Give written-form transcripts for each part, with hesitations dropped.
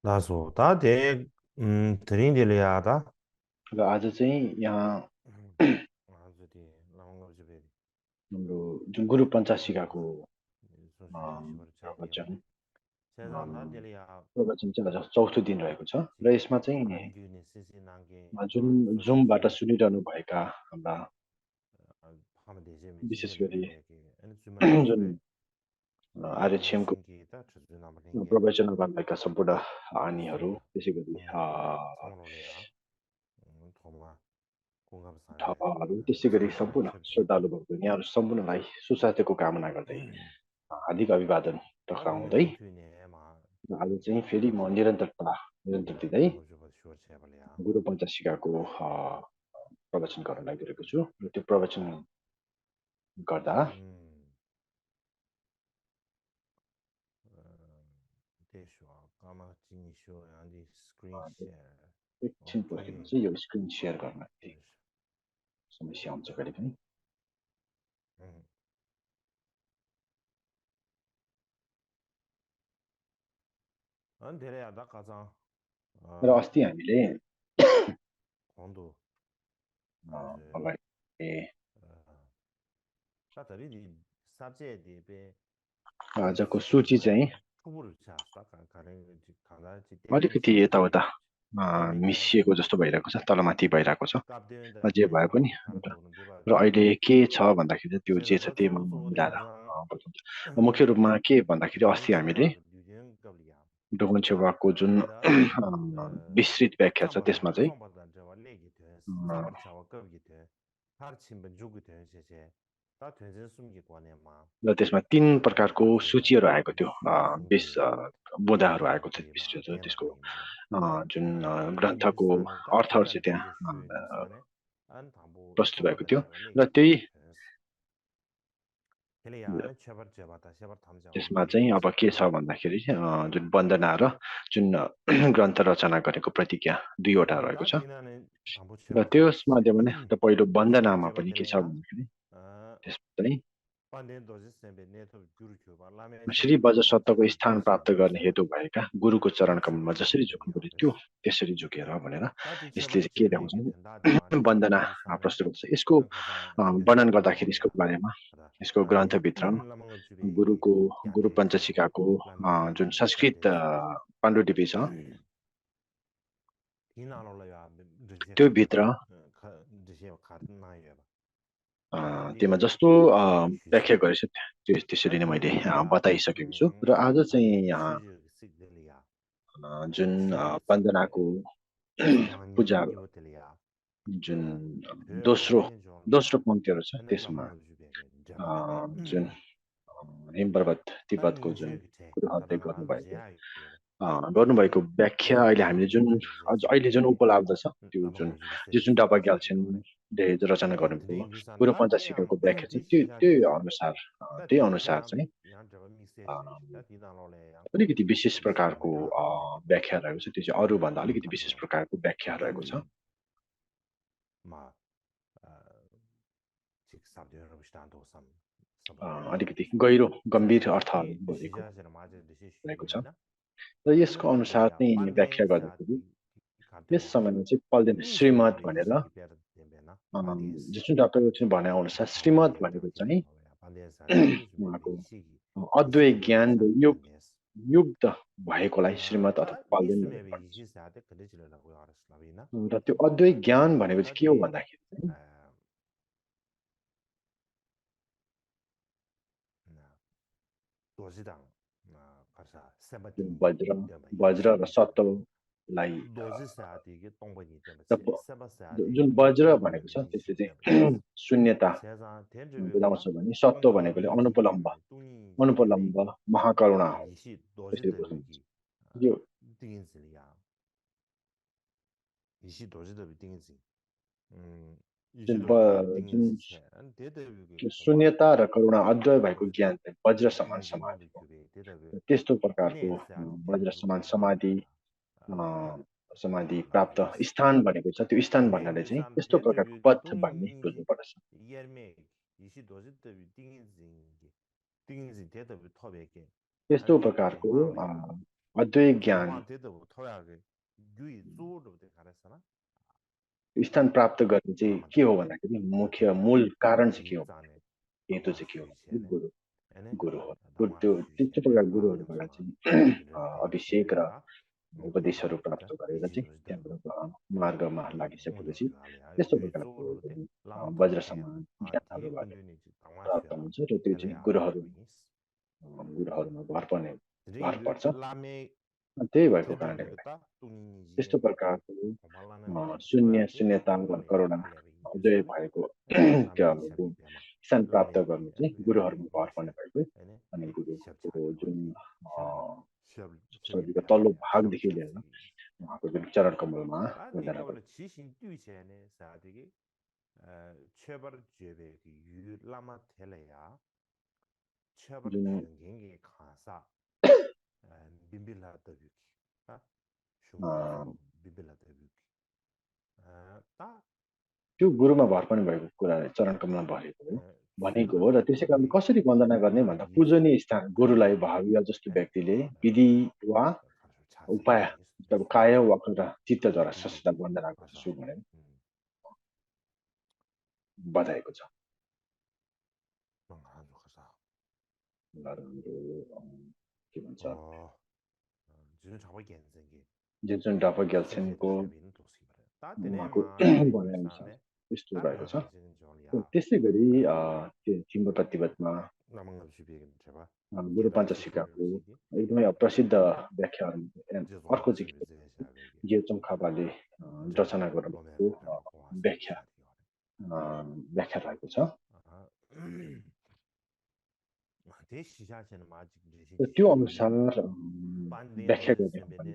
나서 다대 드린딜이야다. र आज चाहिँ यहाँ हजुर लाउँगो जुबे हाम्रो जुन गुरु पञ्चासिकाको सोसिएसन चाहिँ प्रवचन 세상다 델이야 प्रवचन चाहिँ आज चौथो दिन रहेको छ र यसमा चाहिँ 간규니 시시난게 जुन जुमबाट 소소베 सुनिरहनु भएका हाम्रा 하면 되지 विशेष 미시실로 गरी 되게 अनि जुमना जुन जुबे आरएचएमको 신기다 주주 남는 게 प्रवचन गर्नुभएका सम्पूर्ण आनीहरू 소소야 त्यसै गरी 성로래야 도마 공감사네 थपाहरू त्यसै गरी सम्पूर्ण श्रद्धालु भक्तहरू यहाँहरू सम्पूर्णलाई सुस्वास्थ्यको कामना गर्दै हार्दिक अभिवादन टक्राउँदै 아니 뒤네 마 आज चाहिँ फेरि म निरन्तर दिँदै 고주버 쇼체발이야 गुरु पञ्चासिकाको प्रवचन गर्न लागिरहेको छु र त्यो प्रवचन गर्दा 대쇼 까마 진쇼 안디 스크린 셰어 एकछिन पर्खिनु चाहिँ यो स्क्रिन सेयर गर्न केही समस्या हुन्छ कहिले पनि 안 되래야 나 가자 र अस्ति हामीले 건도 अगाडि 사다리디 sabjedi be आजको सूची चाहिँ 투부를 차 가는 가나지 अलिकति यताउता मिसिएको जस्तो भइरहेको छ तलमाथि भइरहेको छ जे भए पनि र अहिले के छ भन्दाखेरि त्यो जे छ त्यही मिलाएर बताउँछु मुख्य रूपमा के भन्दाखेरि अस्ति हामीले डोगन छेवाको जुन विस्तृत व्याख्या छ त्यसमा चाहिँ र त्यसमा 3 प्रकारको सूचीहरू आएको थियो 20 बुँदाहरू आएको थियो विस्तृत त्यसको जुन ग्रन्थको अर्थहरू चाहिँ त्यहाँ प्रस्तुत भएको थियो र त्यही त्यसमा चाहिँ अब के छ भन्दाखेरि जुन वन्दना र जुन ग्रन्थ रचना गरेको प्रतिज्ञा दुईवटा रहेको छ र त्यसमा भने त पहिलो वन्दनामा पनि के छ भन्दाखेरि त्यसमा चाहिँ श्री वज्रसत्वको स्थान प्राप्त गर्ने हेतु भएका गुरुको चरण कमलमा जसरी झुक्नु पर्यो त्यो त्यसरी झुकेर भनेर यसले के देखाउँछ वन्दना प्रस्तुत गर्छ यसको वर्णन गर्दाखेरि यसको बारेमा यसको ग्रन्थभित्र गुरुको गुरु पञ्चसिकाको जुन संस्कृत पाण्डुलिपि छ त्यो भित्र त्यसमा जस्तो व्याख्या गरेछ त्यसरी नै मैले बताइसकेको छु र आज चाहिँ यहाँ जुन वन्दनाको पूजा जुन दोस्रो पङ्क्तिहरू छ त्यसमा जुन हिमपर्वत तिब्बतको जुन गुरुहरूले गर्नुभएको व्याख्या अहिले हामीले जुन अहिले जुन उपलब्ध छ त्यो जुन डबा ग्याल्छनले रचना गर्नुभयो गुरु पञ्चासिकाको व्याख्या छ त्यही अनुसार चाहिँ अलिकति विशेष प्रकारको व्याख्या रहेको छ त्यो चाहिँ अरूभन्दा अलिकति विशेष प्रकारको व्याख्या रहेको छ अलिकति गहिरो गम्भीर अर्थहरू रहेको छ र यसको अनुसार चाहिँ व्याख्या गर्दाखेरि यस समयमा चाहिँ पल्देन श्रीमद् भनेर जुन डाक्टर भने अनुसार श्रीमद् भनेको चाहिँ उहाँको अद्वैत ज्ञान युक्त भएकोलाई श्रीमद् अथवा पल्देन र त्यो अद्वैत ज्ञान भनेको चाहिँ के हो भन्दाखेरि वज्र र सत्वलाई जुन वज्र भनेको छ त्यसले चाहिँ शून्यता बुझाउँछ भने सत्व भनेकोले अनुपलम्ब महाकरुणा यो शून्यता र करुणा अद्वय भएको ज्ञान चाहिँ वज्र समान समाधि हो त्यस्तो प्रकारको वज्र समान समाधि प्राप्त स्थान भनेको छ त्यो स्थान भन्नाले चाहिँ यस्तो प्रकारको पथ भन्ने बुझ्नुपर्छ त्यस्तो प्रकारको अद्वैत ज्ञान स्थान प्राप्त गर्ने चाहिँ के हो भन्दाखेरि मुख्य मूल कारण चाहिँ के हो भन्दाखेरि हेतु चाहिँ के हो भन्दाखेरि गुरु हो त्यो त्यस्तो प्रकार गुरुहरूबाट चाहिँ अभिषेक र उपदेशहरू प्राप्त गरेर चाहिँ त्यहाँबाट मार्गमा लागिसकेपछि त्यस्तो प्रकारको वज्र समान ज्ञानहरूबाट प्राप्त हुन्छ र त्यो चाहिँ गुरुहरूमा भर पर्छ त्यही भएको कारणले गर्दा त्यस्तो प्रकारको शून्यता वा करुणा अद्वय भएको स्थान प्राप्त गर्नु चाहिँ गुरुहरूमा भर पर्ने भएको अनि गुरुको जुन शरीरको तल्लो भागदेखि लिएर उहाँको जुन चरण कमलमा वन्दना त्यो गुरुमा भर पनि भएको कुरा चरण कमलमा भनेको हो र त्यसै कारण कसरी वन्दना गर्ने भन्दा पूजनीय स्थान गुरुलाई भावीय जस्तो व्यक्तिले विधि वा उपाय काय वा चित्तद्वारा सस्ता वन्दना गर्छु भनेर बताएको छ के भन्छ जुन डापा ग्याल्सेनको भनाइअनुसार यस्तो रहेको छ त्यसै गरी थिम्बो प्रतिबद्धमा गुरु पञ्चसिकाको एकदमै प्रसिद्ध व्याख्याहरू अर्को चाहिँ गेचम खापाले रचना गर्नुभएको व्याख्या रहेको छ त्यो अनुसार व्याख्या गर्ने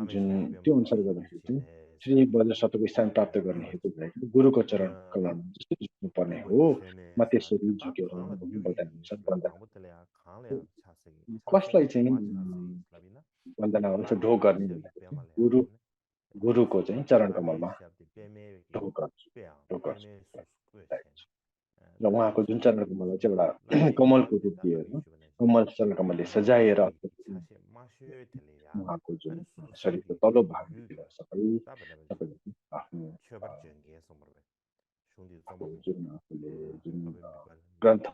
जुन त्यो अनुसार गर्दाखेरि चाहिँ श्री वज्र शतको स्थान प्राप्त गर्ने हेतु भएको गुरुको चरण कमलमा जस्तै झुक्नुपर्ने हो म त्यसरी झुकेर कसलाई चाहिँ वन्दना गर्छ ढोक गर्ने गुरुको चाहिँ चरण कमलमा ढोक गर्छ र उहाँको जुन चरण कमल चाहिँ एउटा कमलको रूप दिएर कमल चरण कमलले सजाएर उहाँको जुन शरीरको तल्लो भागतिर सबै आफ्नो जुन आफूले जुन ग्रन्थ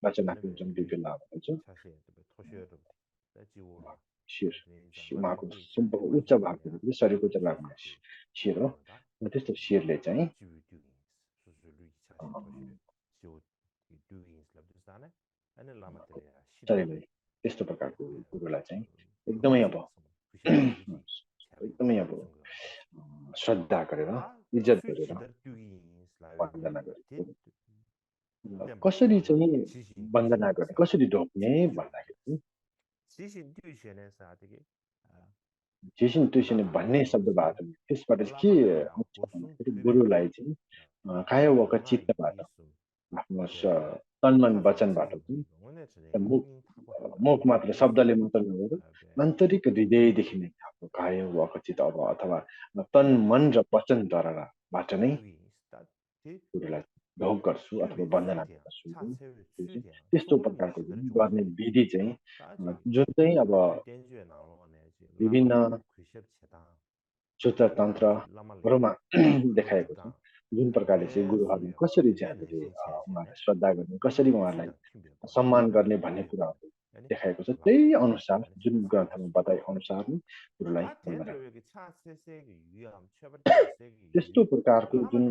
रचनाको जुन विभिन्न भन्छ उहाँको सम्पूर्ण उच्च भागतिर शरीरको उच्च भागमा शिर हो र त्यस्तो शिरले चाहिँ शरीरलाई त्यस्तो प्रकारको गुरुलाई चाहिँ एकदमै अब श्रद्धा गरेर इज्जत गरेर वन्दना गरेको कसरी चाहिँ वन्दना गर्ने कसरी ढोक्ने भन्दाखेरि जिसिन तुसिन भन्ने शब्दबाट त्यसबाट के आउँछ भन्दाखेरि गुरुलाई चाहिँ काय वा चित्तबाट आफ्नो तन मन वचनबाट मुख मात्र शब्दले मात्र नभएर आन्तरिक हृदयदेखि नै आफ्नो काय वा चित्त अथवा तन मन र वचनद्वाराबाट नै गुरुलाई ढोक गर्छु अथवा वन्दना गर्छु त्यस्तो प्रकारको गर्ने विधि चाहिँ जुन चाहिँ अब विभिन्न सूत्र तन्त्रहरूमा देखाएको छ जुन प्रकारले चाहिँ गुरुहरूले कसरी चाहिँ हामीले उहाँलाई श्रद्धा गर्ने कसरी उहाँलाई सम्मान गर्ने भन्ने कुराहरू देखाएको छ त्यही अनुसार जुन ग्रन्थमा बताए अनुसार नै गुरुलाई त्यस्तो प्रकारको जुन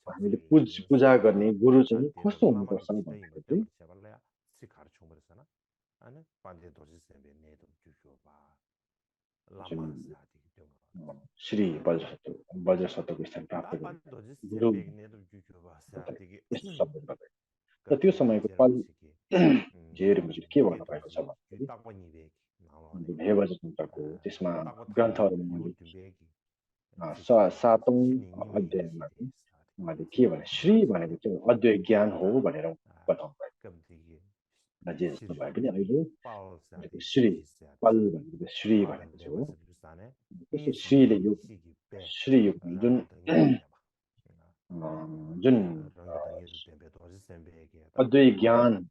हामीले पूजा गर्ने गुरु चाहिँ कस्तो हुनुपर्छ भन्दाखेरि श्री वज्र शतको स्थान प्राप्त गुरु र त्यो समयको पल झेर मुजुर के भन्नु भएको छ भन्दाखेरि हेवजतन्त्रको त्यसमा ग्रन्थहरूमा सातौं अध्यायमा उहाँले के भने श्री भनेको चाहिँ अद्वैत ज्ञान हो भनेर बताउनु भएको जे जस्तो भए पनि अहिले श्री पल भनेको श्री भनेको चाहिँ हो त्यस्तो श्रीले यो श्री जुन जुन अद्वैत ज्ञान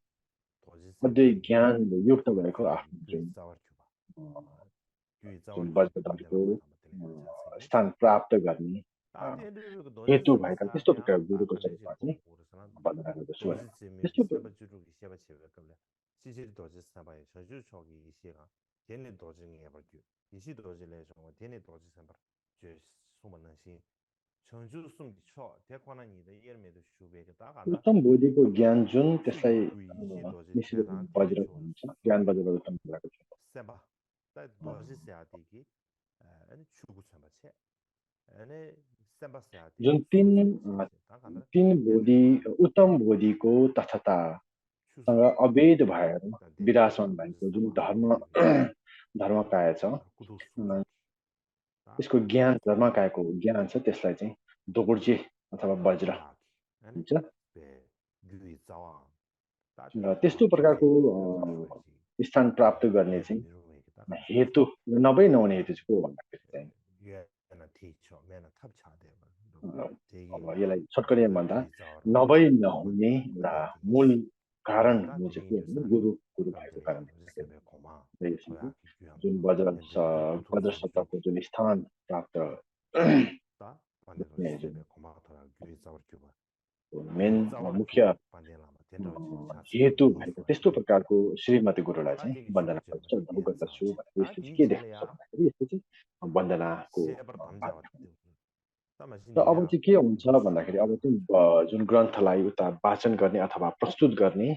अझै ज्ञानले युक्त भएको आफ्नो जुन वज्रधरको स्थान प्राप्त गर्ने हेतु भएका त्यस्तो प्रकारको गुरुको चरित्र चाहिँ वन्दना गर्दछु त्यस्तो उत्तम बोधिको ज्ञान जुन त्यसलाई निश्चित वज्र भनिन्छ ज्ञान वज्रबाट उत्तम भएको छ जुन तीन बोधि उत्तम बोधिको तथातासँग अभेद भएर विराजमान भएको जुन धर्मकाय छ त्यसको ज्ञान धर्मकायको ज्ञान छ त्यसलाई चाहिँ दोर्जे अथवा वज्र भन्छ र त्यस्तो प्रकारको स्थान प्राप्त गर्ने चाहिँ हेतु नभई नहुने हेतु चाहिँ को भन्दाखेरि चाहिँ अब यसलाई छोटकरी भन्दा नभई नहुने एउटा मूल कारण चाहिँ के हो गुरु भएको कारण जुन वज्र शब्दको जुन स्थान प्राप्त मेन मुख्य हेतु भएको त्यस्तो प्रकारको श्रीमती गुरुलाई चाहिँ वन्दना गर्दछु भनेर यसले के देखाउँछ भन्दाखेरि यसले चाहिँ वन्दनाको र अब चाहिँ के हुन्छ भन्दाखेरि अब चाहिँ जुन ग्रन्थलाई उता वाचन गर्ने अथवा प्रस्तुत गर्ने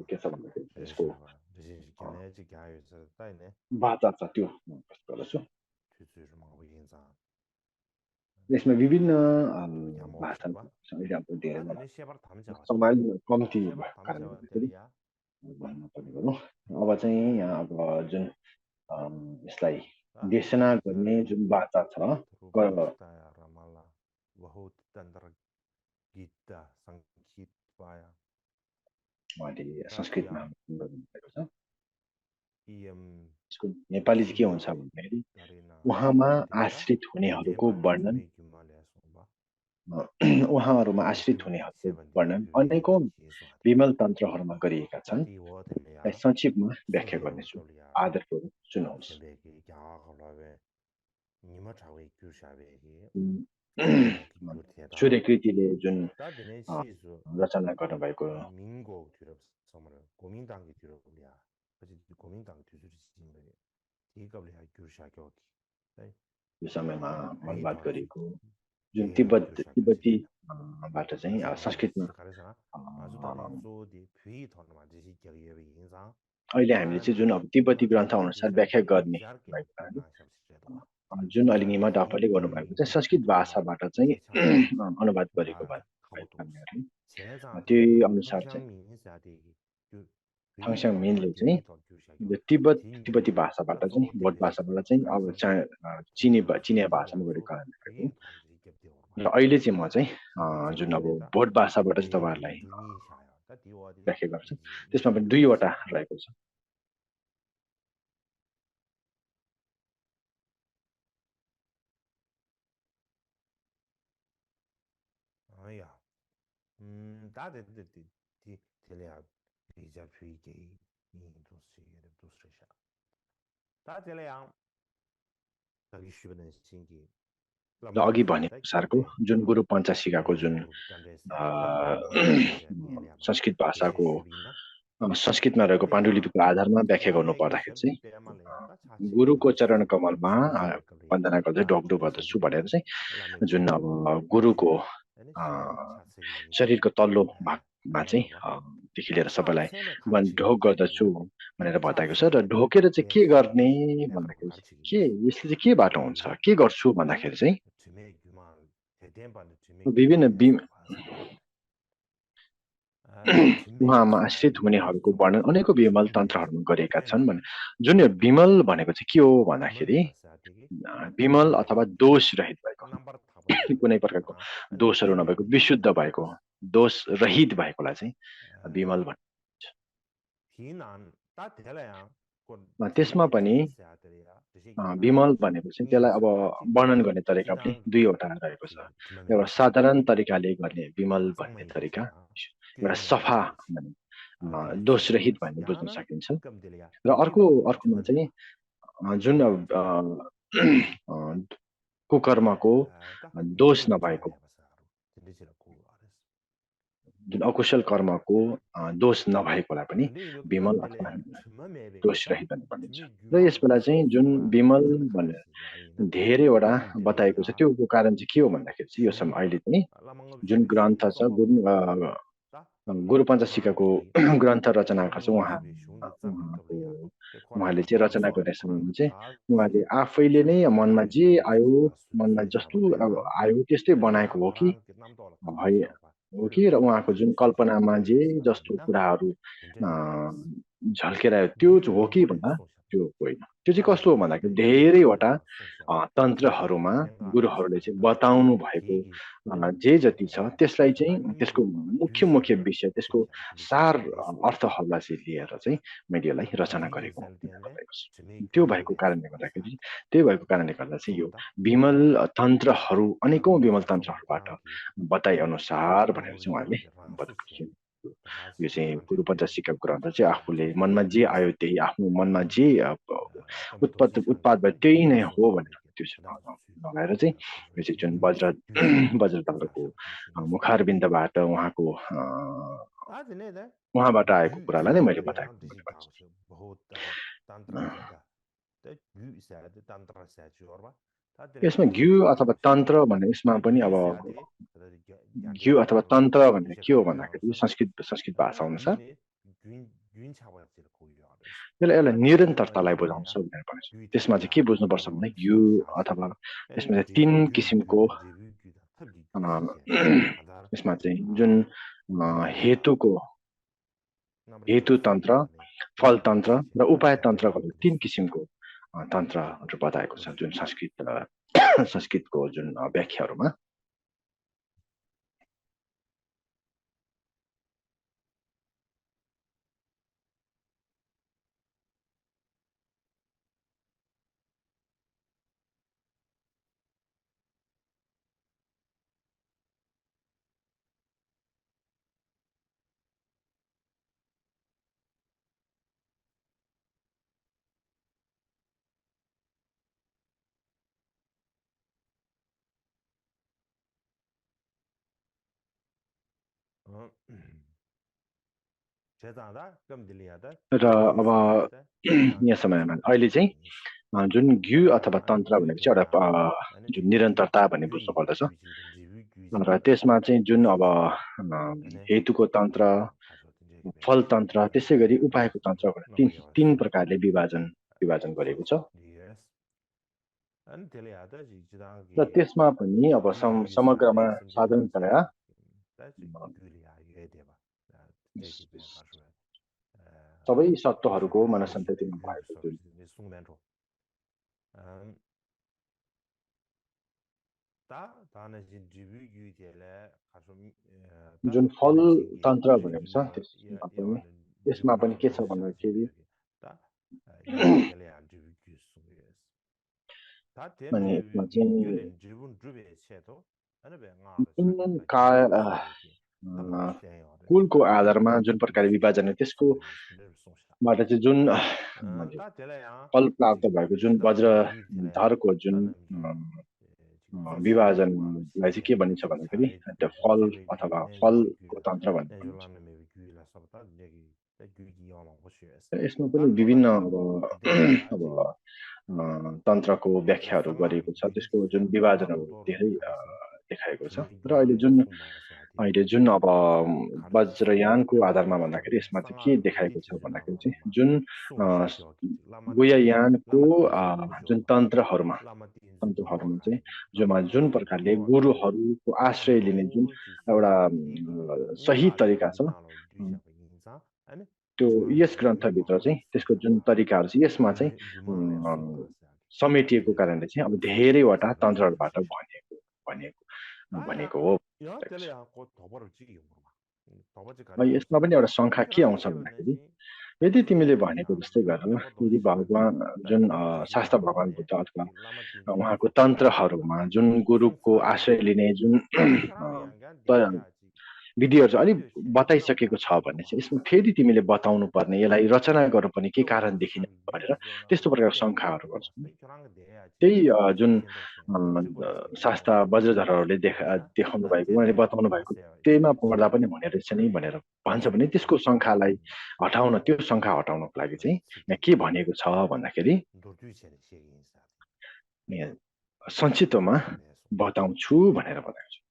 के छ भन्दाखेरि यसको वाचा छ त्यो प्रस्तुत गर्दछु यसमा विभिन्न भाषा समय कम्ती भएको कारणले भन्नुपर्ने गरौँ अब चाहिँ यहाँ अब जुन यसलाई देशना गर्ने जुन वाचा छ उहाँले संस्कृतमा गर्नुभएको छ यसको नेपाली चाहिँ के हुन्छ भन्दाखेरि उहाँमा आश्रित हुनेहरूको वर्णन अनेकौं विमल तन्त्रहरूमा गरिएका छन् संक्षेपमा व्याख्या गर्नेछु आदरपूर्वक सुन्नुहोस् सूर्यकृतिले जुन रचना गर्नुभएको यो समयमा अनुवाद गरिएको जुन तिब्बतीबाट चाहिँ संस्कृतमा अहिले हामीले चाहिँ जुन अब तिब्बती ग्रन्थ अनुसार व्याख्या गर्ने जुन अहिले निमा डापाले गर्नुभएको चाहिँ संस्कृत भाषाबाट चाहिँ अनुवाद गरेको त्यही अनुसार चाहिँ थाङस्याङ मिनले चाहिँ यो तिब्बती भाषाबाट चाहिँ बोट भाषाबाट चाहिँ अब चिनिया भाषामा गरेको कारणले र अहिले चाहिँ म चाहिँ जुन अब बोट भाषाबाट चाहिँ तपाईहरुलाई व्याख्या गर्छु त्यसमा पनि दुईवटा रहेको छ र अघि भने अनुसारको जुन गुरु पञ्चशिखाको जुन संस्कृत भाषाको संस्कृतमा रहेको पाण्डुलिपिको आधारमा व्याख्या गर्नु पर्दाखेरि चाहिँ गुरुको चरण कमलमा वन्दना गर्दै ढोक्ढोक गर्दछु भनेर चाहिँ जुन अब गुरुको शरीरको तल्लो भागमा चाहिँ देखि लिएर सबैलाई ढोक गर्दछु भनेर बताएको छ र ढोकेर चाहिँ के गर्ने भन्दाखेरि के यसले चाहिँ के बाटो हुन्छ के गर्छु भन्दाखेरि चाहिँ विभिन्न उहाँमा आश्रित हुनेहरूको वर्णन अनेकौं विमल तन्त्रहरूमा गरेका छन् भने जुन यो विमल भनेको चाहिँ के हो भन्दाखेरि विमल अथवा दोष रहित भएको कुनै प्रकारको दोषहरू नभएको विशुद्ध भएको दोष रहित भएकोलाई चाहिँ विमल भन्छ त्यसमा पनि विमल भनेको चाहिँ त्यसलाई अब वर्णन गर्ने तरिका पनि दुईवटा रहेको छ। एउटा साधारण तरिकाले गर्ने विमल भन्ने तरिका, एउटा सफा भन्ने दोषरहित भन्ने बुझ्न सकिन्छ। र अर्कोमा चाहिँ जुन कुकर्मको दोष नभएको, जुन अकुशल कर्मको दोष नभएकोलाई पनि विमल अथवा दोषरहित भन्ने भनिन्छ। र यस बेला चाहिँ जुन विमल भनेर धेरैवटा बताएको छ, त्यो कारण चाहिँ के हो भन्दाखेरि चाहिँ यो समय अहिले चाहिँ जुन ग्रन्थ छ गुरु पञ्चसिकाको ग्रन्थ रचनाकार छ, उहाँले चाहिँ रचना गर्ने समयमा चाहिँ उहाँले आफैले नै मनमा जे आयो, मनमा जस्तो आयो त्यस्तै बनाएको हो कि र उहाँको जुन कल्पनामा जे जस्तो कुराहरू झल्केर आयो त्यो हो कि भन्दा त्यो होइन। त्यो चाहिँ कस्तो हो भन्दाखेरि धेरैवटा तन्त्रहरूमा गुरुहरूले चाहिँ बताउनु भएको जे जति छ त्यसलाई चाहिँ त्यसको मुख्य विषय, त्यसको सार अर्थहरूलाई चाहिँ लिएर चाहिँ मैले यसलाई रचना गरेको त्यो भएको कारणले गर्दा चाहिँ यो विमल तन्त्रहरू अनेकौं विमल तन्त्रहरूबाट बताइ अनुसार भनेर चाहिँ उहाँले बताएको। यो चाहिँ गुरु पञ्चसिका ग्रन्थ चाहिँ आफूले मनमा जे आयो त्यही, आफ्नो मनमा जे उत्पाद भयो त्यही नै हो भनेर त्यो नभएर चाहिँ यो चाहिँ जुन वज्रतन्त्रको मुखारबिन्दबाट उहाँबाट आएको कुरालाई नै मैले बताएको। यसमा घ्यू अथवा तन्त्र भन्ने यसमा पनि अब घ्यू अथवा तन्त्र भन्ने के हो भन्दाखेरि संस्कृत भाषा अनुसार यसलाई निरन्तरतालाई बुझाउँछ भनेर भन्छ। त्यसमा चाहिँ के बुझ्नुपर्छ भने घ्यू अथवा यसमा चाहिँ 3 किसिमको यसमा चाहिँ जुन हेतु तन्त्र, फल तन्त्र र उपाय तन्त्र भनेर 3 किसिमको तन्त्रहरू बताएको छ जुन संस्कृतको जुन व्याख्याहरूमा। र अब यहाँ समयमा अहिले चाहिँ जुन घ्यू अथवा तन्त्र भनेको चाहिँ एउटा जुन निरन्तरता भन्ने बुझ्नु पर्दछ। र त्यसमा चाहिँ जुन अब हेतुको तन्त्र, फल तन्त्र, त्यसै गरी उपायको तन्त्र भनेर 3 प्रकारले विभाजन गरेको छ। र त्यसमा पनि अब समग्रमा साधारणतया सबै सत्वहरूको मनसन्ततिमा भएको जुन फल तन्त्र भनेको छ त्यसमा पनि के छ भन्दाखेरि कुलको आधारमा जुन प्रकारले विभाजन हो त्यसको बाट चाहिँ जुन फल प्राप्त भएको जुन वज्रधरको जुन विभाजनलाई चाहिँ के भनिन्छ भन्दाखेरि त्यो फल अथवा फलको तन्त्र भन्छ। यसमा पनि विभिन्न अब तन्त्रको व्याख्याहरू गरिएको छ, त्यसको जुन विभाजनहरू धेरै देखाएको छ। र अहिले जुन अब वज्रयानको आधारमा भन्दाखेरि यसमा चाहिँ के देखाएको छ भन्दाखेरि चाहिँ जुन गुह्ययानको जुन तन्त्रहरूमा चाहिँ जुन प्रकारले गुरुहरूको आश्रय लिने जुन एउटा सही तरिका छ त्यो यस ग्रन्थभित्र चाहिँ त्यसको जुन तरिकाहरू छ यसमा चाहिँ समेटिएको कारणले चाहिँ अब धेरैवटा तन्त्रहरूबाट भनेको हो। यसमा पनि एउटा शङ्का के आउँछ भन्दाखेरि यदि तिमीले भनेको जस्तै गरेर यदि भगवान जुन शास्त्र भगवान बुद्ध अथवा उहाँको तन्त्रहरूमा जुन गुरुको आश्रय लिने जुन विधिहरू चाहिँ अलिक बताइसकेको छ भने चाहिँ यसमा फेरि तिमीले बताउनु पर्ने यसलाई रचना गर्नुपर्ने के कारण देखिने भनेर त्यस्तो प्रकारको शङ्काहरू गर्छन् त्यही जुन शास्त्र वज्रधरहरूले देखाउनु भएको उहाँले बताउनु भएको त्यहीमा पढ्दा पनि हुने रहेछ नि भनेर भन्छ भने त्यसको शङ्कालाई हटाउन त्यो शङ्का हटाउनको लागि चाहिँ यहाँ के भनेको छ भन्दाखेरि संक्षिप्तमा बताउँछु भनेर भनेको छ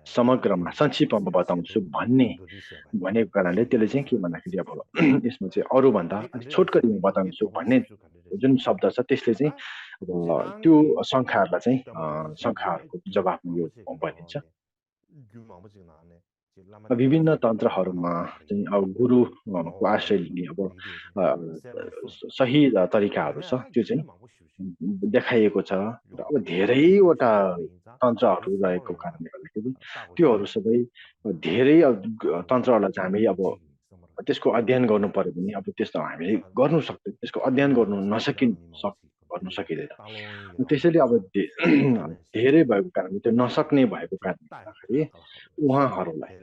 समग्रमा संक्षिप्तमा बताउँछु भनेको कारणले त्यसले चाहिँ के भन्दाखेरि अब यसमा चाहिँ अरूभन्दा छोटकरीमा बताउँछु भन्ने जुन शब्द छ त्यसले चाहिँ अब त्यो शङ्काहरूलाई चाहिँ शङ्काहरूको जवाफ यो बनिन्छ विभिन्न तन्त्रहरूमा चाहिँ अब गुरुको आश्रय लिने अब सही तरिकाहरू छ त्यो चाहिँ देखाइएको छ र अब धेरैवटा तन्त्रहरू रहेको कारणले गर्दाखेरि त्योहरू सबै धेरै तन्त्रहरूलाई चाहिँ हामी अब त्यसको अध्ययन गर्नु पर्यो भने अब त्यस्तो हामीले गर्नु सक्दैन त्यसको अध्ययन गर्नु सकिँदैन त्यसैले अब धेरै भएको कारणले त्यो नसक्ने भएको कारणले गर्दाखेरि उहाँहरूलाई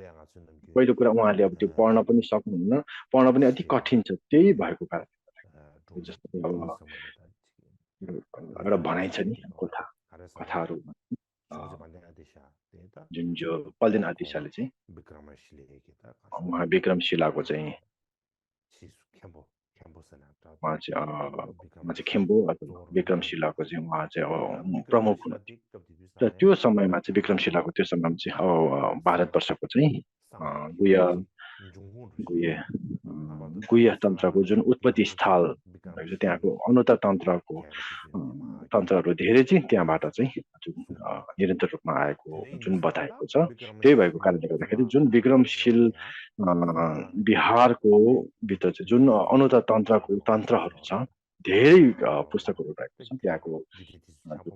पहिलो कुरा उहाँले अब त्यो पढ्न पनि सक्नुहुन्न पढ्न पनि अति कठिन छ त्यही भएको कारणले जस्तै अब एउटा भनाइ छ नि कथाहरू जुन जो पल्देन आदिशाले चाहिँ उहाँ विक्रमशिलाको चाहिँ उहाँ चाहिँ खेम्बु अथवा विक्रमशिलाको चाहिँ उहाँ चाहिँ अब प्रमुख हुनुहुन्थ्यो र त्यो समयमा चाहिँ विक्रमशिलाको त्यो समयमा चाहिँ अब भारतवर्षको चाहिँ गुह्य तन्त्रको जुन उत्पत्ति स्थल त्यहाँको अनुत्तर तन्त्रहरू धेरै चाहिँ त्यहाँबाट चाहिँ जुन निरन्तर रूपमा आएको जुन बताएको छ त्यही भएको कारणले गर्दाखेरि जुन विक्रमशील बिहारको भित्र चाहिँ जुन अनुत्तर तन्त्रहरू छ धेरै पुस्तकहरू रहेको छ त्यहाँको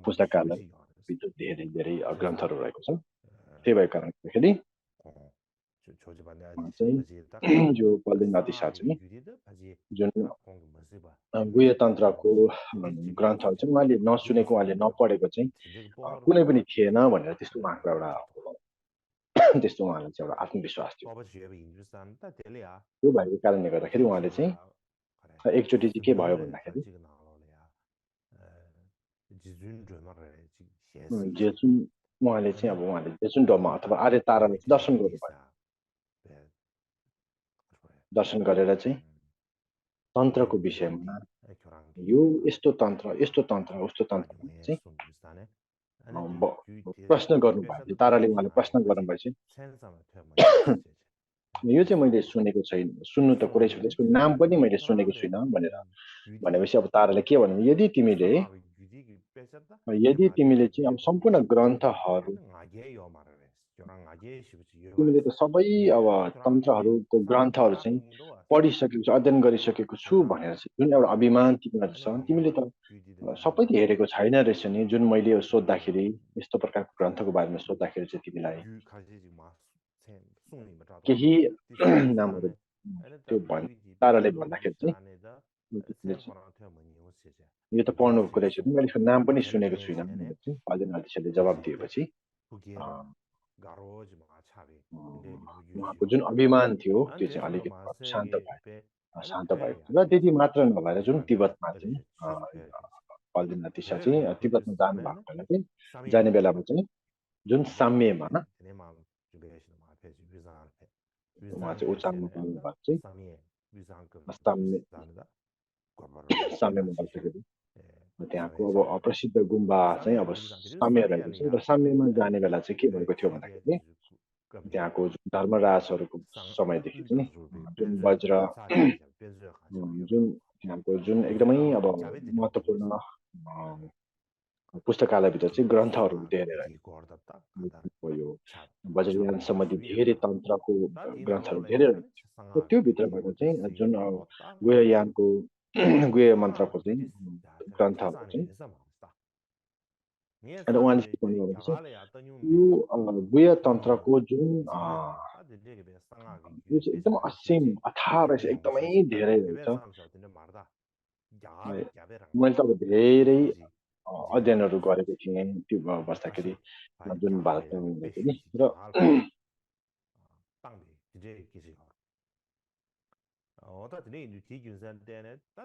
पुस्तकालय भित्र धेरै ग्रन्थहरू रहेको छ त्यही भएको कारणले गर्दाखेरि जो पल्देन आदिशा चाहिँ जुन गुह्य तन्त्रको ग्रन्थहरू चाहिँ उहाँले नसुनेको उहाँले नपढेको चाहिँ कुनै पनि थिएन भनेर त्यस्तो उहाँको एउटा त्यस्तो उहाँलाई चाहिँ एउटा आत्मविश्वास थियो त्यो भएको कारणले गर्दाखेरि उहाँले चाहिँ एकचोटि चाहिँ के भयो भन्दाखेरि उहाँले चाहिँ अब उहाँले जेसुन डोमा अथवा आर्य तारालाई दर्शन गर्नुभयो दर्शन गरेर चाहिँ तन्त्रको विषयमा यो यस्तो तन्त्र उस्तो तन्त्र चाहिँ प्रश्न गर्नुभयो ताराले उहाँले प्रश्न गर्नुभएपछि यो चाहिँ मैले सुनेको छैन सुन्नु त कुरै छैन यसको नाम पनि मैले सुनेको छुइनँ भनेपछि अब ताराले के भन्नु यदि तिमीले चाहिँ अब सम्पूर्ण ग्रन्थहरू तिमीले त सबै अब तन्त्रहरूको ग्रन्थहरू चाहिँ पढिसकेको छु अध्ययन गरिसकेको छु भनेर चाहिँ जुन एउटा अभिमान तिमीलाई छ तिमीले त सबै त हेरेको छैन रहेछ नि जुन मैले सोद्धाखेरि यस्तो प्रकारको ग्रन्थको बारेमा सोद्धाखेरि चाहिँ तिमीलाई केही नामहरू त्यो ताराले भन्दाखेरि चाहिँ यो त पढ्नुको कुरा छ मैले यसको नाम पनि सुनेको छुइनँ भनेर चाहिँ पल्देन आदिशाले जवाब दिएपछि उहाँको जुन अभिमान थियो त्यो चाहिँ अलिकति शान्त भएको र त्यति मात्र नभएर जुन तिब्बतमा चाहिँ पल्देन आदिशा चाहिँ तिब्बतमा जानु भएको बेला चाहिँ जाने बेलामा चाहिँ जुन साम्यमा उहाँ चाहिँ उचाल्नु पाउनु भएको चाहिँ साम्यमा बस्दाखेरि त्यहाँको अब अप्रसिद्ध गुम्बा चाहिँ अब साम्य रहेको छ र साम्यमा जाने बेला चाहिँ के भएको थियो भन्दाखेरि त्यहाँको धर्मराजहरूको समयदेखि चाहिँ जुन वज्र जुन त्यहाँको जुन एकदमै अब महत्त्वपूर्ण पुस्तकालयभित्र चाहिँ ग्रन्थहरू धेरै रहेको यो वज्रयान सम्बन्धी धेरै तन्त्रको ग्रन्थहरू धेरै रहेको त्यो भित्रबाट चाहिँ जुन गुह्ययानको गुह्य मन्त्रको चाहिँ ग्रन्थहरू चाहिँ र उहाँले के भन्नुभएको छ यो गुह्य तन्त्रको जुन यो चाहिँ एकदम असीम अथाह रहेछ एकदमै धेरै रहेछ मैले त अब धेरै अध्ययनहरू गरेको थिएँ त्यो बस्दाखेरि जुन भारतमा हुँदाखेरि र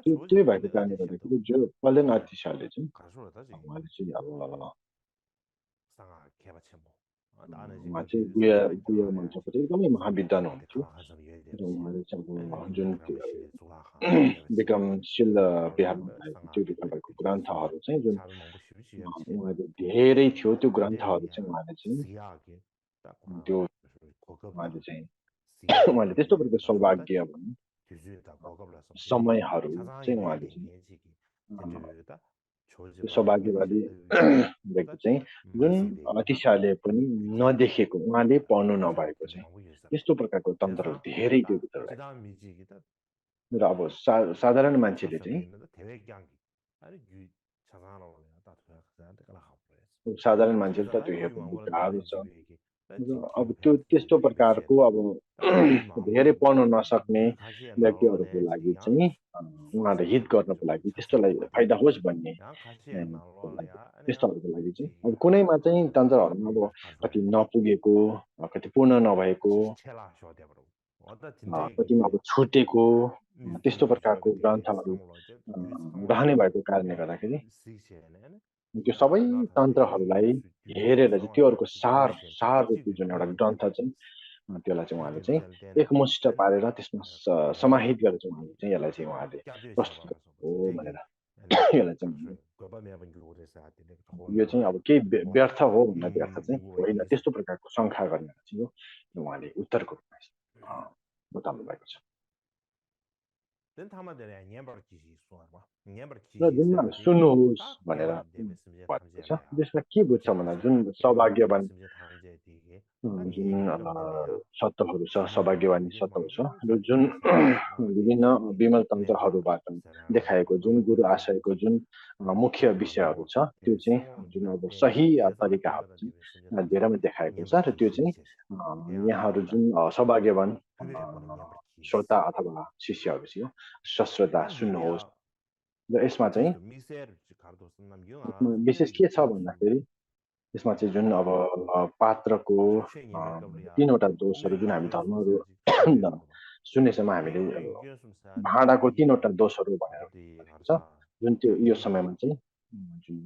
त्यही भएको कारणले गर्दाखेरि जो कल्याण आर्टिस्टहरूले चाहिँ उहाँले चाहिँ अब उहाँ चाहिँ गुह्य मन्त्रको चाहिँ एकदमै महाविद्वान हुनुहुन्थ्यो र उहाँले चाहिँ अब जुन विक्रमशील बिहारमा भएको त्यो भएको ग्रन्थहरू चाहिँ जुन उहाँले धेरै थियो त्यो ग्रन्थहरू चाहिँ उहाँले चाहिँ त्यस्तो प्रकारको सौभाग्य भन्नु समयहरू चाहिँ उहाँले चाहिँ सौभाग्यवादी व्यक्ति चाहिँ जुन अतिशयले पनि नदेखेको उहाँले पढ्नु नभएको चाहिँ यस्तो प्रकारको तन्त्रहरू धेरै त्यो भित्र र अब साधारण मान्छेले चाहिँ साधारण मान्छेले त त्यो हेर्नु गाह्रो छ अब त्यो त्यस्तो प्रकारको अब धेरै पढ्नु नसक्ने व्यक्तिहरूको लागि चाहिँ उहाँले हित गर्नको लागि त्यस्तोलाई फाइदा होस् भन्ने त्यस्तोहरूको लागि चाहिँ अब कुनैमा चाहिँ तन्त्रहरूमा अब कति नपुगेको कति पूर्ण नभएको कतिमा अब छुटेको त्यस्तो प्रकारको ग्रन्थहरू रहने भएको कारणले गर्दाखेरि त्यो सबै तन्त्रहरूलाई हेरेर चाहिँ त्योहरूको सार रूपी जुन एउटा ग्रन्थ चाहिँ त्यसलाई चाहिँ उहाँले चाहिँ एकमुष्ट पारेर त्यसमा समाहित गरेर चाहिँ उहाँले चाहिँ यसलाई चाहिँ उहाँले प्रस्तुत हो भनेर यसलाई चाहिँ यो चाहिँ अब केही व्यर्थ हो भन्ने व्यर्थ चाहिँ होइन त्यस्तो प्रकारको शङ्का गरेर चाहिँ यो उहाँले उत्तरको रूपमा बताउनु भएको छ र जुन सुन्नुहोस् भनेर भनेको छ त्यसमा के बुझ्छ भन्दा जुन सौभाग्यवान जुन सत्वहरू छ सौभाग्यवानी सत्वहरू छ र जुन विभिन्न विमल तन्त्रहरूबाट देखाएको जुन गुरु आशयको जुन मुख्य विषयहरू छ त्यो चाहिँ जुन अब सही तरिकाहरू चाहिँ धेरैमा देखाएको छ र त्यो चाहिँ यहाँहरू जुन सौभाग्यवान श्रोता अथवा शिष्यहरू चाहिँ सश्रद्धा सुन्नुहोस् र यसमा चाहिँ विशेष के छ भन्दाखेरि यसमा चाहिँ जुन अब पात्रको 3वटा दोषहरू जुन हामी धर्महरू सुन्ने समयमा हामीले भाँडाको 3वटा दोषहरू भनेर छ जुन त्यो यो समयमा चाहिँ जुन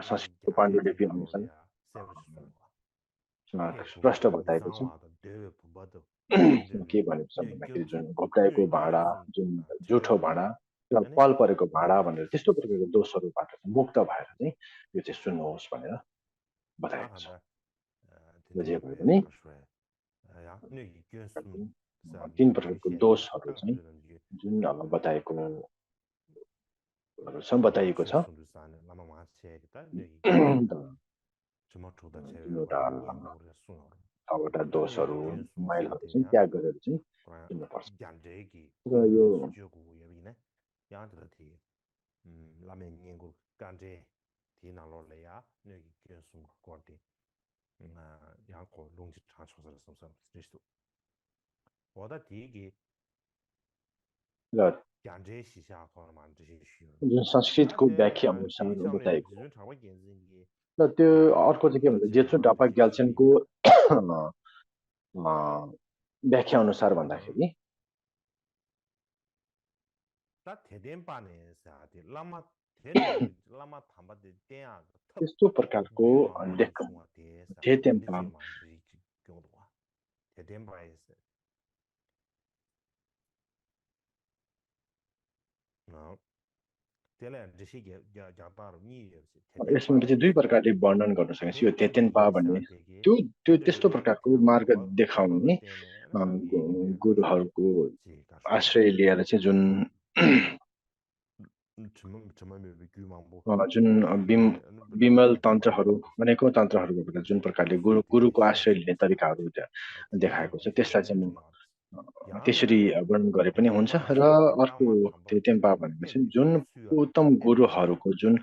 संस्कृत पाण्डुलिपि अनुसार स्पष्ट बताएको छ के भनेको छ भन्दाखेरि जुन घोप्टाएको भाँडा जुन जुठो भाँडा पल परेको भाँडा भनेर त्यस्तो प्रकारको दोषहरूबाट मुक्त भएर चाहिँ यो चाहिँ सुन्नुहोस् भनेर बताएको छ जे भए पनि 3 प्रकारको दोषहरू चाहिँ जुन अब बताइएको छ एउटा दोषहरू मैलहरू चाहिँ त्याग गरेर चाहिँ सुन्नुपर्छ र यो जुन संस्कृतको व्याख्या अनुसार बताएको र त्यो अर्को चाहिँ के भन्छ जेत्सु डापा ग्याल्सेनको व्याख्या अनुसार भन्दाखेरि त्यस्तो प्रकारको थेतेम्पा यसमा चाहिँ 2 प्रकारले वर्णन गर्न सकिन्छ यो थेतेम्पा भन्ने त्यो त्यस्तो प्रकारको मार्ग देखाउने गुरुहरूको आश्रय लिएर चाहिँ जुन विमल तन्त्रहरू अनेकौं तन्त्रहरूबाट जुन प्रकारले गुरुको आश्रय लिने तरिकाहरू देखाएको छ त्यसलाई चाहिँ म त्यसरी वर्णन गरे पनि हुन्छ र अर्को तेतेम्पा भनेको चाहिँ जुन उत्तम गुरुहरूको जुन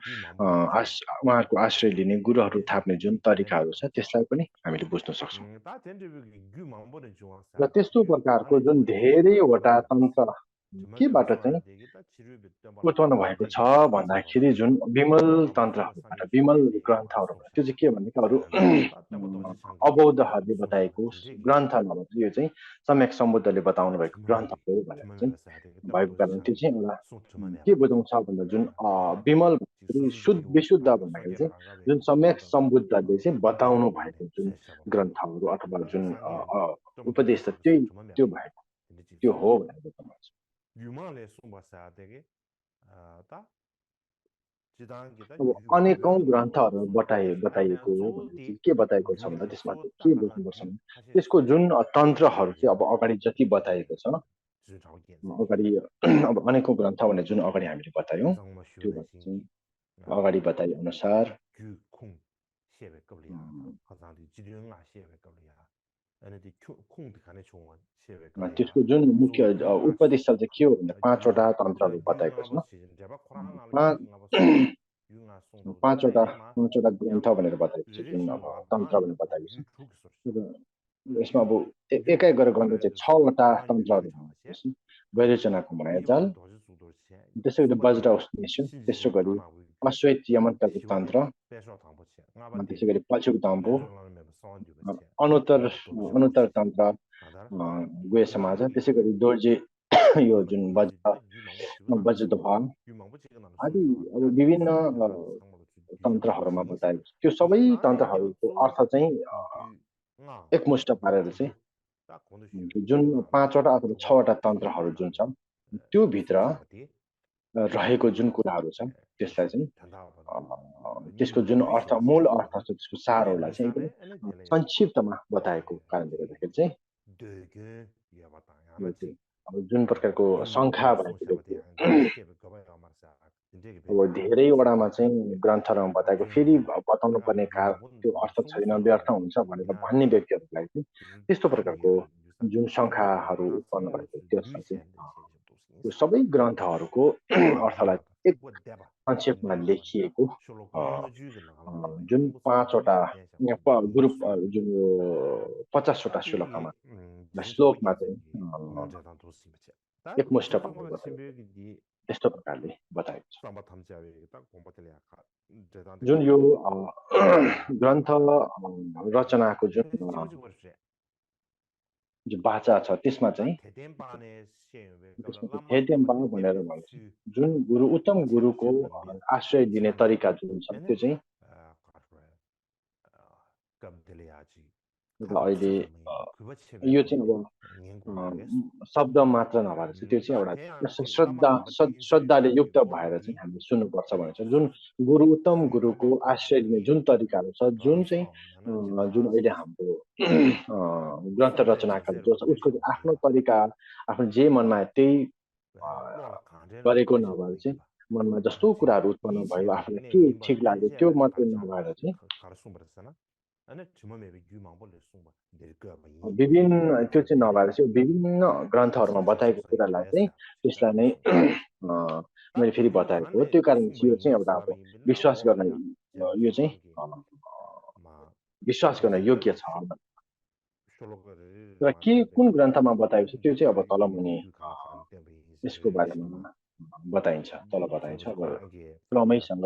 उहाँहरूको आश्रय लिने गुरुहरू थाप्ने जुन तरिकाहरू छ त्यसलाई पनि हामीले बुझ्न सक्छौँ र त्यस्तो प्रकारको जुन धेरैवटा तन्त्र केबाट चाहिँ उत्पन्न भएको छ भन्दाखेरि जुन विमल तन्त्रहरूबाट विमल ग्रन्थहरूबाट त्यो चाहिँ के भनेको अरू अबौद्धहरूले बताएको ग्रन्थ नभएर यो चाहिँ सम्यक सम्बुद्धले बताउनु भएको ग्रन्थ हो भनेर चाहिँ भएको कारण त्यो चाहिँ एउटा के बुझाउँछ भन्दा जुन विमल शुद्ध विशुद्ध भन्दाखेरि चाहिँ जुन सम्यक सम्बुद्धले चाहिँ बताउनु भएको जुन ग्रन्थहरू अथवा जुन उपदेश छ त्यो भएको त्यो हो भनेर बताउँछ अनेकौं ग्रन्थहरू बताइएको हो भने के बताएको छ भन्दा त्यसमा के बुझ्नुपर्छ भने त्यसको जुन तन्त्रहरू चाहिँ अब अगाडि जति बताएको छ अगाडि अब अनेकौं ग्रन्थ भने जुन अगाडि हामीले बतायौं त्यो चाहिँ अगाडि बताए अनुसार त्यसको जुन मुख्य उपदेश चाहिँ के हो भन्दा 5 वटा तन्त्रहरू बताएको छ 5 वटा ग्रन्थ भनेर बताएको छ जुन अब तन्त्र भनेर बताएको छ यसमा अब एकै गरेर गर्दा चाहिँ 6 वटा तन्त्रहरू छ वैरोचनाको मायाजाल त्यसैगरी वज्र औष्णेश्व त्यसै गरी अश्वेत यमन्तको तन्त्र त्यसैगरी पछुक दम्बो अनुत्तर तन्त्र गुह्य समाज त्यसैगरी दोर्जे यो जुन वज्रध्वज आदि अब विभिन्न तन्त्रहरूमा बताएको छ त्यो सबै तन्त्रहरूको अर्थ चाहिँ एकमुष्ट पारेर चाहिँ जुन 5 वटा अथवा 6 वटा तन्त्रहरू जुन छ त्यो भित्र रहेको जुन कुराहरू छ त्यसलाई चाहिँ त्यसको जुन अर्थ मूल अर्थ छ त्यसको सारहरूलाई चाहिँ एकदमै संक्षिप्तमा बताएको कारणले गर्दाखेरि चाहिँ अब जुन प्रकारको संख्या भएको अब धेरैवटामा चाहिँ ग्रन्थहरूमा बताएको फेरि बताउनु पर्ने कारण त्यो अर्थ छैन व्यर्थ हुन्छ भनेर भन्ने व्यक्तिहरूलाई चाहिँ त्यस्तो प्रकारको जुन संख्याहरू उत्पन्न भएको त्यसमा चाहिँ यो सबै ग्रन्थहरूको अर्थलाई एक संक्षेपमा लेखिएको जुन 5 वटा ग्रुप जुन यो 50 वटा श्लोकमा चाहिँ एकमुष्ट त्यस्तो प्रकारले बताएको छ जुन यो ग्रन्थ रचनाको जुन बाचा छ त्यसमा चाहिँ हेदेम्बा भनेर भन्छ जुन गुरु उत्तम गुरुको आश्रय लिने तरिका जुन छ त्यो चाहिँ अहिले यो चाहिँ अब शब्द मात्र नभएर चाहिँ त्यो चाहिँ एउटा श्रद्धाले युक्त भएर चाहिँ हामीले सुन्नुपर्छ भनेर जुन गुरु उत्तम गुरुको आश्रय लिने जुन तरिकाहरू छ जुन चाहिँ जुन अहिले हाम्रो ग्रन्थ रचनाकार जो छ उसको आफ्नो तरिका आफ्नो जे मनमा त्यही गरेको नभएर चाहिँ मनमा जस्तो कुराहरू उत्पन्न भयो आफूलाई के ठिक लाग्यो त्यो मात्रै नभएर चाहिँ विभिन्न त्यो चाहिँ नभएर चाहिँ विभिन्न ग्रन्थहरूमा बताएको कुरालाई चाहिँ त्यसलाई नै मैले फेरि बताएको हो त्यो कारण यो चाहिँ एउटा अब विश्वास गर्न यो चाहिँ विश्वास गर्न योग्य छ र के कुन ग्रन्थमा बताएको छ त्यो चाहिँ अब तल मुनि यसको बारेमा बताइन्छ तल बताइन्छ अब क्रमैसँग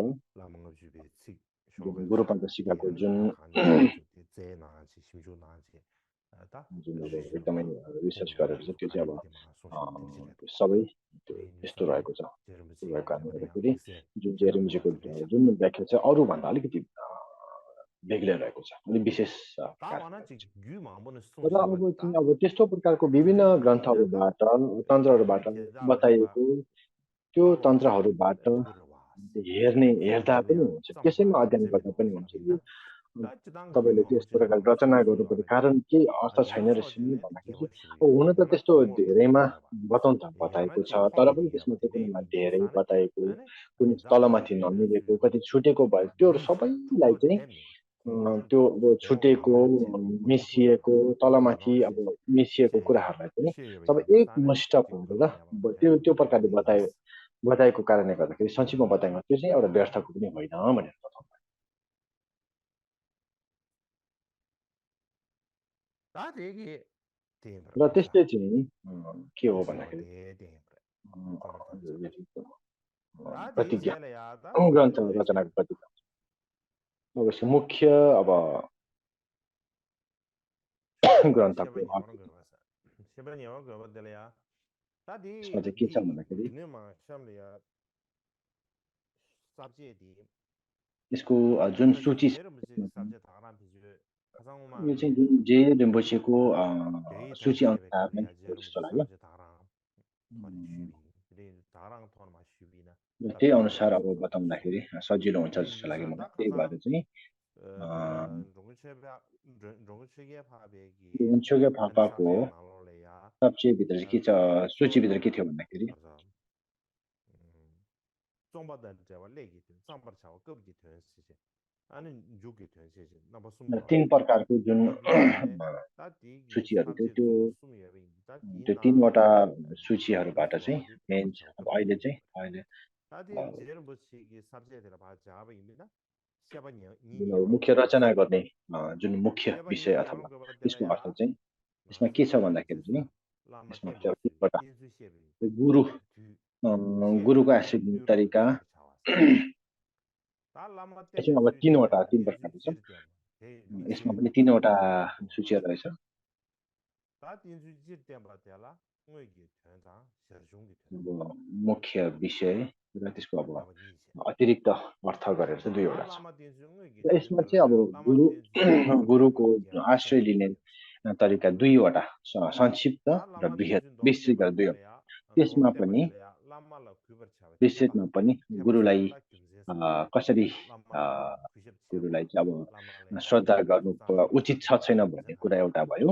गुरु पञ्चसिकाको जुन एकदमै रिसर्च गरेर चाहिँ त्यो चाहिँ अब सबै यस्तो रहेको छ भएको कारणले गर्दाखेरि जुन जेरेमीजीको जुन व्याख्या चाहिँ अरूभन्दा अलिकति बेग्लै रहेको छ अलिक विशेष र अब त्यस्तो प्रकारको विभिन्न ग्रन्थहरूबाट तन्त्रहरूबाट बताइएको त्यो तन्त्रहरूबाट हेर्दा पनि हुन्छ त्यसैमा अध्ययन गर्दा पनि हुन्छ तपाईले त्यस प्रकार रचना गर्नुपर्ने कारण के अर्थ छैन रहेछ नि भन्दाखेरि हुन त त्यस्तो धेरैमा बताएको छ तर पनि त्यसमा कुनै धेरै बताएको कुनै तलमाथि नमिलेको कति छुटेको भयो त्योहरू सबैलाई चाहिँ त्यो अब छुटेको मिसिएको तलमाथि अब मिसिएको कुराहरूलाई पनि जब एकमुष्ट पारेर त्यो प्रकारले बताएको कारणले गर्दाखेरि संक्षिप्तमा बताएको त्यो चाहिँ एउटा व्यर्थको पनि होइन भनेर बताउँछ र त्यस्तै चाहिँ के हो भन्दाखेरि प्रतिज्ञा ग्रन्थ रचनाको प्रतिज्ञा अवश्य मुख्य अब ग्रन्थको यसमा चाहिँ के छ भन्दाखेरि यसको जुन सूची छ यो चाहिँ जुन जे रिम्पोछेको सूची अनुसार नै जस्तो लाग्यो त्यही अनुसार अब बताउँदाखेरि सजिलो हुन्छ जस्तो लाग्यो मलाई त्यही भएर चाहिँ उन्चोगे फापाको सबसेभित्र चाहिँ के छ सूचीभित्र के थियो भन्दाखेरि तीन प्रकारको जुन सूचीहरू थियो त्यो तीनवटा सूचीहरूबाट चाहिँ मेन अब अहिले मुख्य रचना गर्ने जुन मुख्य विषय अथवा त्यसको अर्थ चाहिँ यसमा के छ भन्दाखेरि चाहिँ यसमा तीनवटा गुरुको आश्रित तरिका यसमा अब तीन प्रकारको छ यसमा पनि तीनवटा सूचीहरू रहेछ मुख्य विषय र त्यसको अब अतिरिक्त अर्थ गरेर चाहिँ दुईवटा छ यसमा चाहिँ अब गुरुको आश्रय लिने तरिका दुईवटा संक्षिप्त र बृहत विस्तृत गरेर दुईवटा त्यसमा पनि विस्तृतमा पनि गुरुलाई कसरी गुरुलाई चाहिँ अब श्रद्धा गर्नु उचित छ छैन भन्ने कुरा एउटा भयो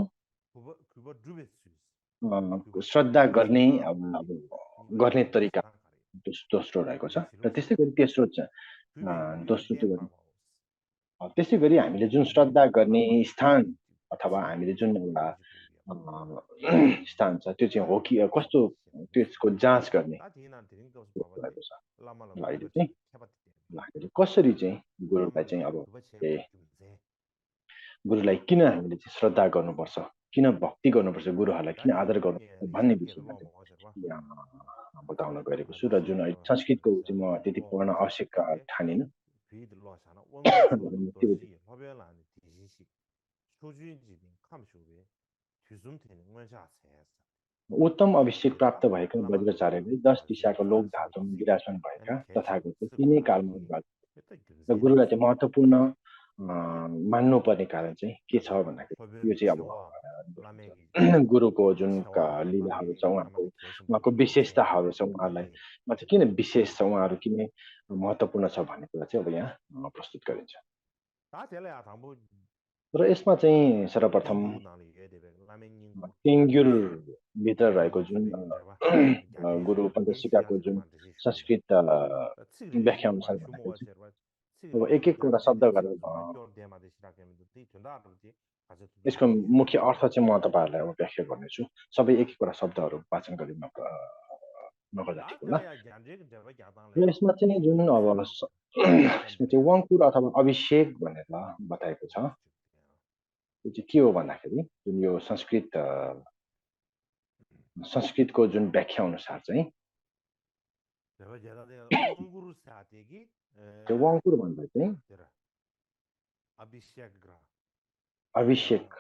श्रद्धा गर्ने गर्ने तरिका दोस्रो रहेको छ र त्यस्तै गरी तेस्रो त्यस्तै गरी हामीले जुन श्रद्धा गर्ने स्थान अथवा हामीले जुन एउटा स्थान छ त्यो चाहिँ हो कि कस्तो त्यसको जाँच गर्ने रहेको छ अहिले चाहिँ कसरी चाहिँ गुरुलाई चाहिँ अब गुरुलाई किन हामीले चाहिँ श्रद्धा गर्नुपर्छ किन भक्ति गर्नुपर्छ गुरुहरूलाई किन आदर गर्नुपर्छ भन्ने विषयमा बताउन गएको छु र जुन अहिले संस्कृतको चाहिँ म त्यति पढ्न आवश्यक ठानिन उत्तम अभिषेक प्राप्त भएका वज्राचार्यले 10 दिशाको लोक धातुमा विराजमान भएका तथागत तिनै कालमा र गुरुलाई चाहिँ महत्त्वपूर्ण मान्नुपर्ने कारण चाहिँ के छ भन्दाखेरि यो चाहिँ अब गुरुको जुन लीलाहरू छ उहाँको विशेषताहरू छ उहाँलाई चाहिँ किन विशेष छ उहाँहरू किन महत्त्वपूर्ण छ भन्ने कुरा चाहिँ अब यहाँ प्रस्तुत गरिन्छ र यसमा चाहिँ सर्वप्रथम तेङ्गुर भित्र रहेको जुन गुरु पञ्चशिकाको जुन संस्कृत व्याख्या अनुसार अब एक-एकवटा शब्द गरेर यसको मुख्य अर्थ चाहिँ म तपाईहरुलाई अब व्याख्या गर्नेछु सबै एक-एकवटा शब्दहरू वाचन गरी नगर्दा ठिक होला यसमा चाहिँ जुन अब यसमा चाहिँ वंकुर अथवा अभिषेक भनेर बताएको छ त्यो चाहिँ के हो भन्दाखेरि जुन यो संस्कृतको जुन व्याख्या अनुसार चाहिँ त्यो वंकुर भन्दा चाहिँ अभिषेक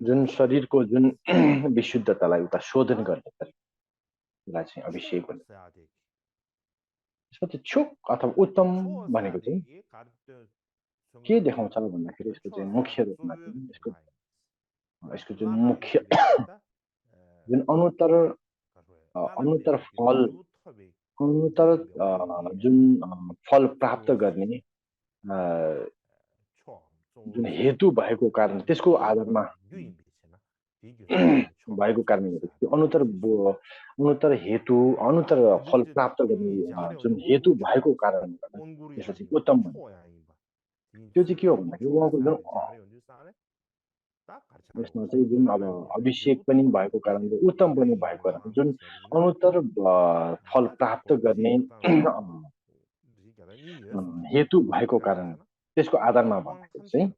जुन शरीरको जुन विशुद्धतालाई उता शोधन गर्ने तरिकालाई चाहिँ अभिषेक भन्छ यसमा चाहिँ छोक अथवा उत्तम भनेको चाहिँ के देखाउँछ भन्दाखेरि यसको चाहिँ मुख्य रूपमा यसको जुन मुख्य जुन अनुत्तर फल जुन फल प्राप्त गर्ने जुन हेतु भएको कारण त्यसको आधारमा भएको कारणले गर्दाखेरि अनुत्तर हेतु अनुत्तर फल प्राप्त गर्ने जुन हेतु भएको कारणले गर्दा यसलाई चाहिँ उत्तम भन्छ त्यो चाहिँ के हो भन्दाखेरि उहाँको जुन यसमा चाहिँ जुन अब अभिषेक पनि भएको कारणले उत्तम पनि भएको कारणले जुन अनुत्तर फल प्राप्त गर्ने हेतु भएको कारण त्यसको आधारमा भन्दाखेरि चाहिँ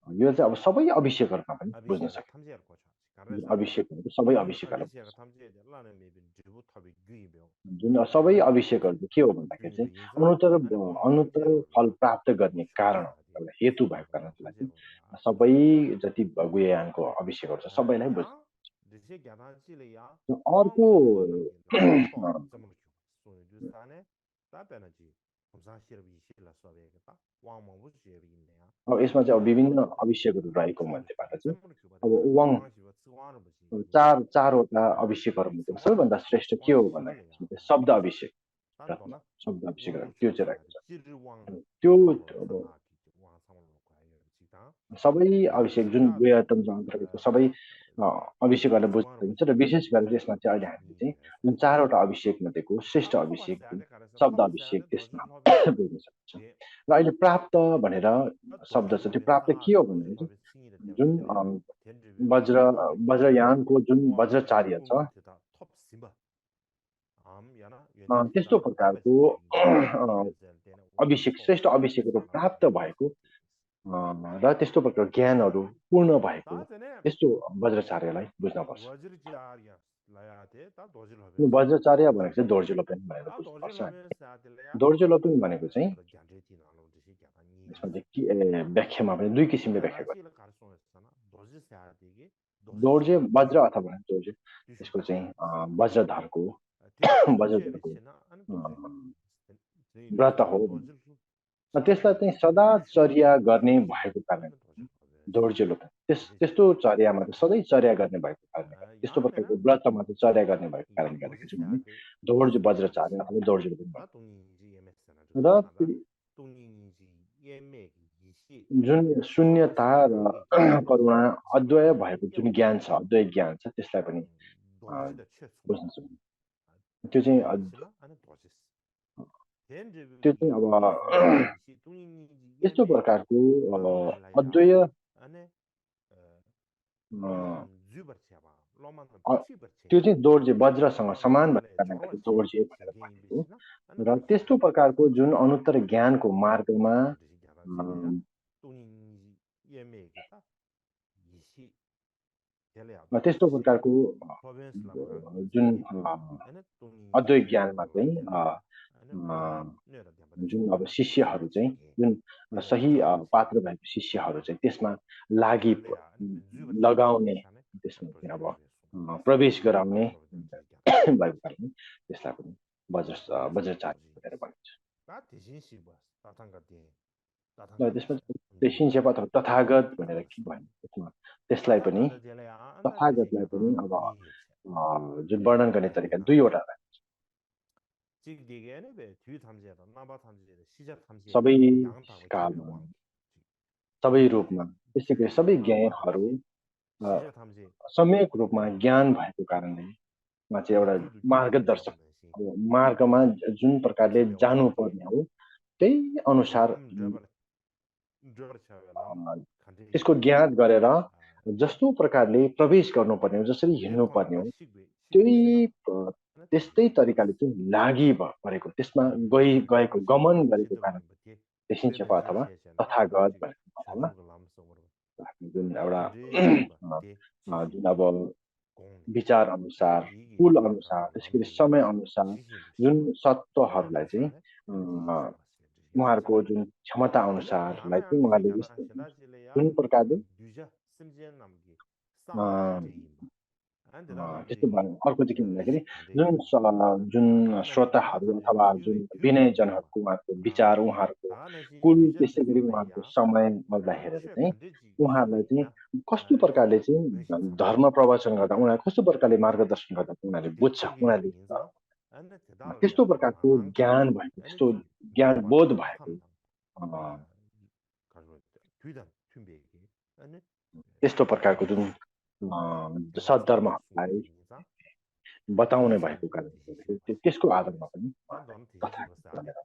यो चाहिँ अब सबै अभिषेकहरुमा पनि बुझ्न सकिन्छ अभिषेक भनेको सबै अभिषेकहरु जुन सबै अभिषेकहरु के हो भन्दाखेरि चाहिँ अनुत्तर फल प्राप्त गर्ने कारण एउटा हेतु भएको कारणलाई चाहिँ सबै जति गुयानको अभिषेकहरु छ सबैलाई बुझ्छ अर्को अब यसमा चाहिँ अब विभिन्न अभिषेकहरु रहेको मध्येबाट चाहिँ अब वाङ चारवटा अभिषेकहरुमध्ये सबैभन्दा श्रेष्ठ के हो भन्दाखेरि शब्द अभिषेक त्यो चाहिँ रहेको छ त्यो सबै अभिषेक जुन गुह्यतम अन्तर्गतको सबै अभिषेकहरुलाई बुझ्न सकिन्छ र विशेष गरेर यसमा चाहिँ अहिले हामीले चाहिँ जुन चारवटा अभिषेक मध्येको श्रेष्ठ अभिषेक शब्द अभिषेक त्यसमा बुझ्न सकिन्छ र अहिले प्राप्त भनेर शब्द छ त्यो प्राप्त के हो भने जुन वज्रयानको जुन वज्रचार्य छ त्यस्तो प्रकारको अभिषेक श्रेष्ठ अभिषेकहरु प्राप्त भएको र त्यस्तो प्रकारको ज्ञानहरु पूर्ण भएको त्यस्तो वज्रचार्यलाई बुझ्नुपर्छ वज्रचार्य भनेको चाहिँ दोर्जेलोपेन भनेर बुझ्नुपर्छ दोर्जेलोपेन भनेको चाहिँ व्याख्यामा पनि दुई किसिमले व्याख्या गर्छ दोर्जे वज्र अथवा दोर्जे त्यसको चाहिँ वज्रधरको व्रत हो त्यसलाई चाहिँ सदा चर्या गर्ने भएको कारणले दोर्जेलोपेन त्यस्तो चर्यामा सधैँ चर्या गर्ने भएको कारणले त्यस्तो प्रकारको व्रतमा चाहिँ चर्या गर्ने भएको कारणले गर्दाखेरि चाहिँ दोर्जे वज्रचार्य अथवा दोर्जेलोपेन र जुन शून्यता र करुणा अद्वय भएको जुन ज्ञान छ अद्वय ज्ञान छ त्यसलाई पनि बुझ्न सकिन्छ त्यो चाहिँ अब यस्तो प्रकारको अद्वय त्यो चाहिँ दोर्जे वज्रसँग समान भएको कारणले दोर्जे भनेर भनेको र त्यस्तो प्रकारको जुन अनुत्तर ज्ञानको मार्गमा त्यस्तो प्रकारको जुन अद्वै ज्ञानमा चाहिँ जुन अब शिष्यहरु चाहिँ जुन सही पात्र भएको शिष्यहरु चाहिँ त्यसमा लागि लगाउने त्यसमा चाहिँ अब प्रवेश गराउने भएको कारणले त्यसलाई पनि वज्रचार्य भनेर भनिन्छ त्यसमा तेसिन्सेप अथवा तथागत भनेर के भन्छ त्यसमा त्यसलाई पनि तथागतलाई पनि अब जुन वर्णन गर्ने तरिका दुईवटा सबै कालमा सबै रूपमा त्यसै गरी सबै ज्ञानहरु सम्यक रूपमा ज्ञान भएको कारणले चाहिँ एउटा मार्गदर्शक मार्गमा जुन प्रकारले जानु पर्ने हो त्यही अनुसार त्यसको ज्ञान गरेर जस्तो प्रकारले प्रवेश गर्नुपर्ने हो जसरी हिँड्नु पर्ने हो त्यस्तै तरिकाले चाहिँ लागि परेको त्यसमा गएको गमन गरेको कारण तेसिन्सेप अथवा तथागत भनेर जुन एउटा जुन अब विचार अनुसार कुल अनुसार त्यसैगरी समय अनुसार जुन सत्वहरूलाई चाहिँ उहाँहरूको जुन क्षमता अनुसारलाई चाहिँ उहाँले जुन प्रकारले त्यस्तो अर्को चाहिँ के भन्दाखेरि जुन श्रोताहरू अथवा जुन विनयजनहरूको उहाँहरूको विचार उहाँहरूको कुल त्यसै गरी उहाँहरूको समयलाई हेरेर चाहिँ उहाँहरूलाई चाहिँ कस्तो प्रकारले चाहिँ धर्म प्रवचन गर्दा उनीहरूले कस्तो प्रकारले मार्गदर्शन गर्दा उनीहरूले बुझ्छ उनीहरूले त्यस्तो प्रकारको ज्ञान भएको त्यस्तो ज्ञान बोध भएको त्यस्तो प्रकारको जुन सद्धर्महरूलाई बताउने भएको कारणले गर्दाखेरि त्यसको आधारमा पनि तथागत भनेर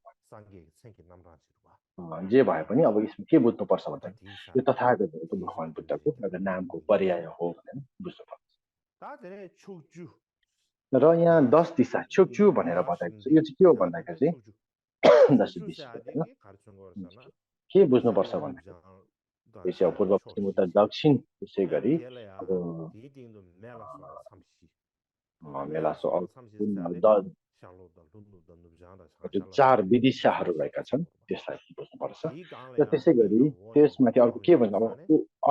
जे भए पनि अब यसमा के बुझ्नुपर्छ भन्दाखेरि यो तथागतहरू भगवान बुद्धको एउटा नामको पर्याय हो भनेर बुझ्नुपर्छ र यहाँ 10 दिशा छोक्चु भनेर बताएको छ यो चाहिँ के हो भन्दाखेरि चाहिँ 10 दिशा के बुझ्नुपर्छ भन्दाखेरि चाहिँ पूर्व पश्चिम उत्तर दक्षिण त्यसै गरी अब मेलासो 4 विदिशाहरू रहेका छन् त्यसलाई बुझ्नुपर्छ र त्यसै गरी त्यसमाथि अर्को के भन्छ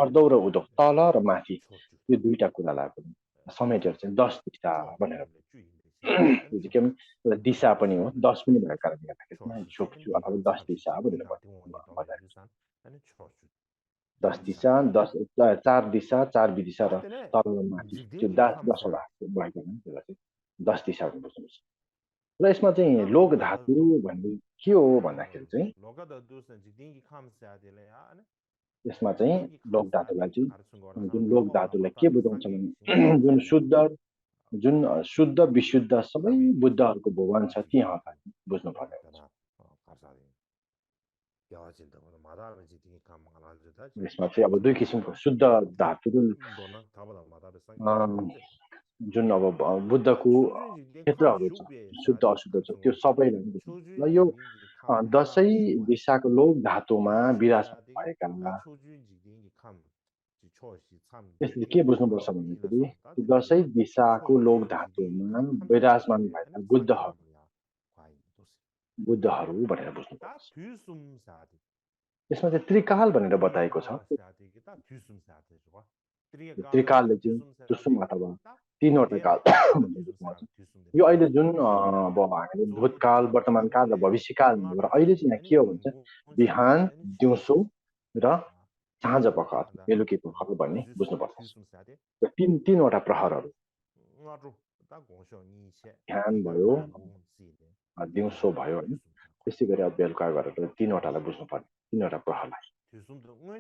अर्धौ र उधौ तल र माथि यो दुईटा कुरालाई पनि समेटेर चाहिँ 10 दिशा भनेर एउटा दिशा पनि हो 10 पनि भएको कारणले गर्दाखेरि छोक्छु अथवा 10 दिशा भनेर बताएको 10 दिशा 4 दिशा 4 विदिशा र तल र माथि त्यो 10वटा भएको त्यसलाई चाहिँ 10 दिशा भनेर बुझ्नुपर्छ र यसमा चाहिँ लोक धातु भन्ने के हो भन्दाखेरि चाहिँ यसमा चाहिँ लोक धातुलाई चाहिँ जुन लोक धातुलाई के बुझाउँछ भने जुन शुद्ध विशुद्ध सबै बुद्धहरूको भगवान छ त्यहाँ बुझ्नु पर्ने हुन्छ यसमा चाहिँ अब दुई किसिमको शुद्ध धातु जुन अब बुद्धको क्षेत्रहरू छ शुद्ध अशुद्ध छ त्यो सबैलाई र यो 10 दिशाको लोक धातुमा विराजमान भएका यसले के बुझ्नुपर्छ भन्दाखेरि 10 दिशाको लोक धातुमा विराजमान भएका बुद्धहरू भनेर बुझ्नुपर्छ यसमा चाहिँ त्रिकाल भनेर बताएको छ त्रिकालले चाहिँ तुसुम अथवा 3वटा काल यो अहिले जुन अब हामीले भूतकाल वर्तमान काल र भविष्यकाल र अहिले चाहिँ यहाँ के हो भन्छ बिहान दिउँसो र साँझ पख बेलुकी पख भन्ने बुझ्नुपर्छ तीनवटा प्रहरहरू बिहान भयो दिउँसो भयो हैन त्यसै गरी अब बेलुका गरेर तीनवटालाई बुझ्नुपर्ने तीनवटा प्रहरलाई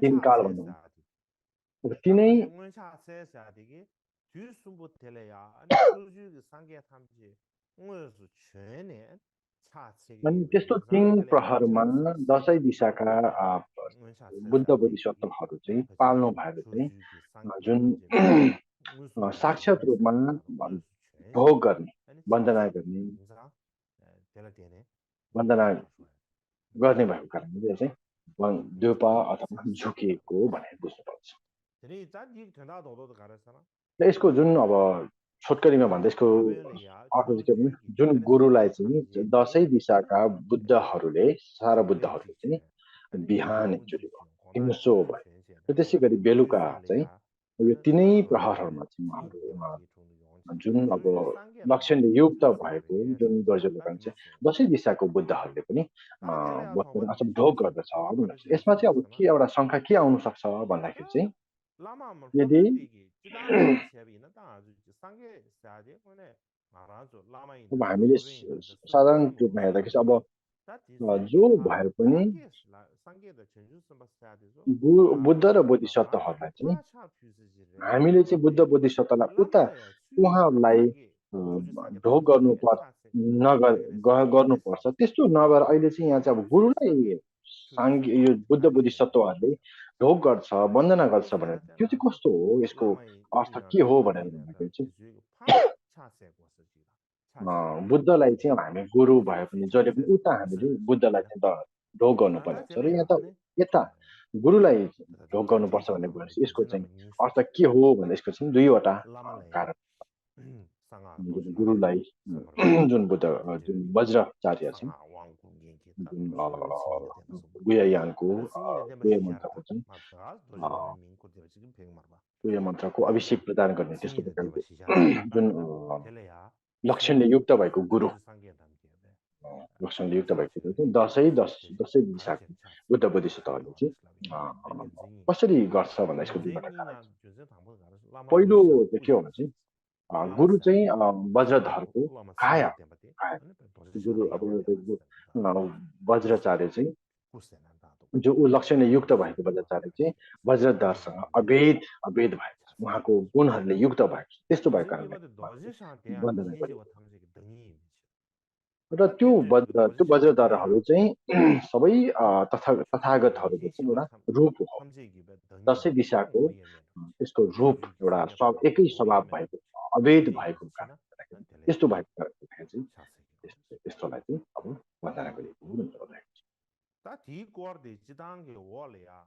तीन काल भन्नु तिनै अनि त्यस्तो 3 प्रहरमा 10 दिशाका बुद्ध बोधिसत्वहरू चाहिँ पाल्नु भएर चाहिँ जुन साक्षात रूपमा भोग गर्ने वन्दना गर्ने भएको कारणले चाहिँ द्वैपा अथवा झुकिएको भनेर बुझ्नुपर्छ र यसको जुन अब छोटकरीमा भन्दा यसको अर्थ चाहिँ जुन गुरुलाई चाहिँ 10 दिशाका बुद्धहरूले सारा बुद्धहरूले चाहिँ बिहान दिउँसो भयो र त्यसै गरी बेलुका चाहिँ यो तीनै प्रहरहरूमा चाहिँ जुन अब लक्षणले युक्त भएको जुन गर्जलोकन चाहिँ 10 दिशाको बुद्धहरूले पनि ढोग गर्दछ यसमा चाहिँ अब के एउटा शंका के आउन सक्छ भन्दाखेरि चाहिँ यदि अब हामीले साधारण रूपमा हेर्दाखेरि अब जो भए पनि बुद्ध र बोधिसत्वहरूलाई चाहिँ हामीले चाहिँ बुद्ध बोधिसत्वलाई उहाँहरूलाई ढोग गर्नुपर्छ त्यस्तो नगर अहिले चाहिँ यहाँ चाहिँ अब गुरुलाई यो बुद्ध बोधिसत्वहरूले ढोग गर्छ वन्दना गर्छ भनेर त्यो चाहिँ कस्तो हो यसको अर्थ के हो भनेर भन्दाखेरि चाहिँ बुद्धलाई चाहिँ हामी गुरु भए पनि जहिले पनि उता हामीले बुद्धलाई चाहिँ ढोग गर्नुपर्ने हुन्छ र यहाँ त यता गुरुलाई ढोग गर्नुपर्छ भन्ने भनेपछि यसको चाहिँ अर्थ के हो भने यसको चाहिँ दुईवटा कारण गुरुलाई जुन बुद्ध जुन वज्राचार्य छन् जुन गुह्ययानको गुह्य मन्त्रको चाहिँ गुह्य मन्त्रको अभिषेक प्रदान गर्ने त्यस्तो प्रकारको जुन लक्षणले युक्त भएको गुरु लक्षणले युक्त भएको गुरु चाहिँ 10 दिशाको बुद्ध बोधिसत्वहरूले चाहिँ कसरी गर्छ भन्दा यसको दुईवटा कारण पहिलो चाहिँ के हो भने चाहिँ गुरु चाहिँ वज्रधरको काया गुरु अब वज्राचार्य चाहिँ जो लक्षणले युक्त भएको वज्राचार्य चाहिँ वज्रधरसँग अभेद भएको छ उहाँको गुणहरूले युक्त भएको छ त्यस्तो भएको कारणले वन्दना गरिएको र त्यो वज्रधारहरू चाहिँ सबै तथागतहरूको चाहिँ एउटा रूप हो दसैँ दिशाको त्यसको रूप एउटा एकै स्वभाव भएको अभेद भएको कारणले त्यस्तो भएको कारणले चाहिँ त्यस्तोलाई चाहिँ अब वन्दना गरिएको हो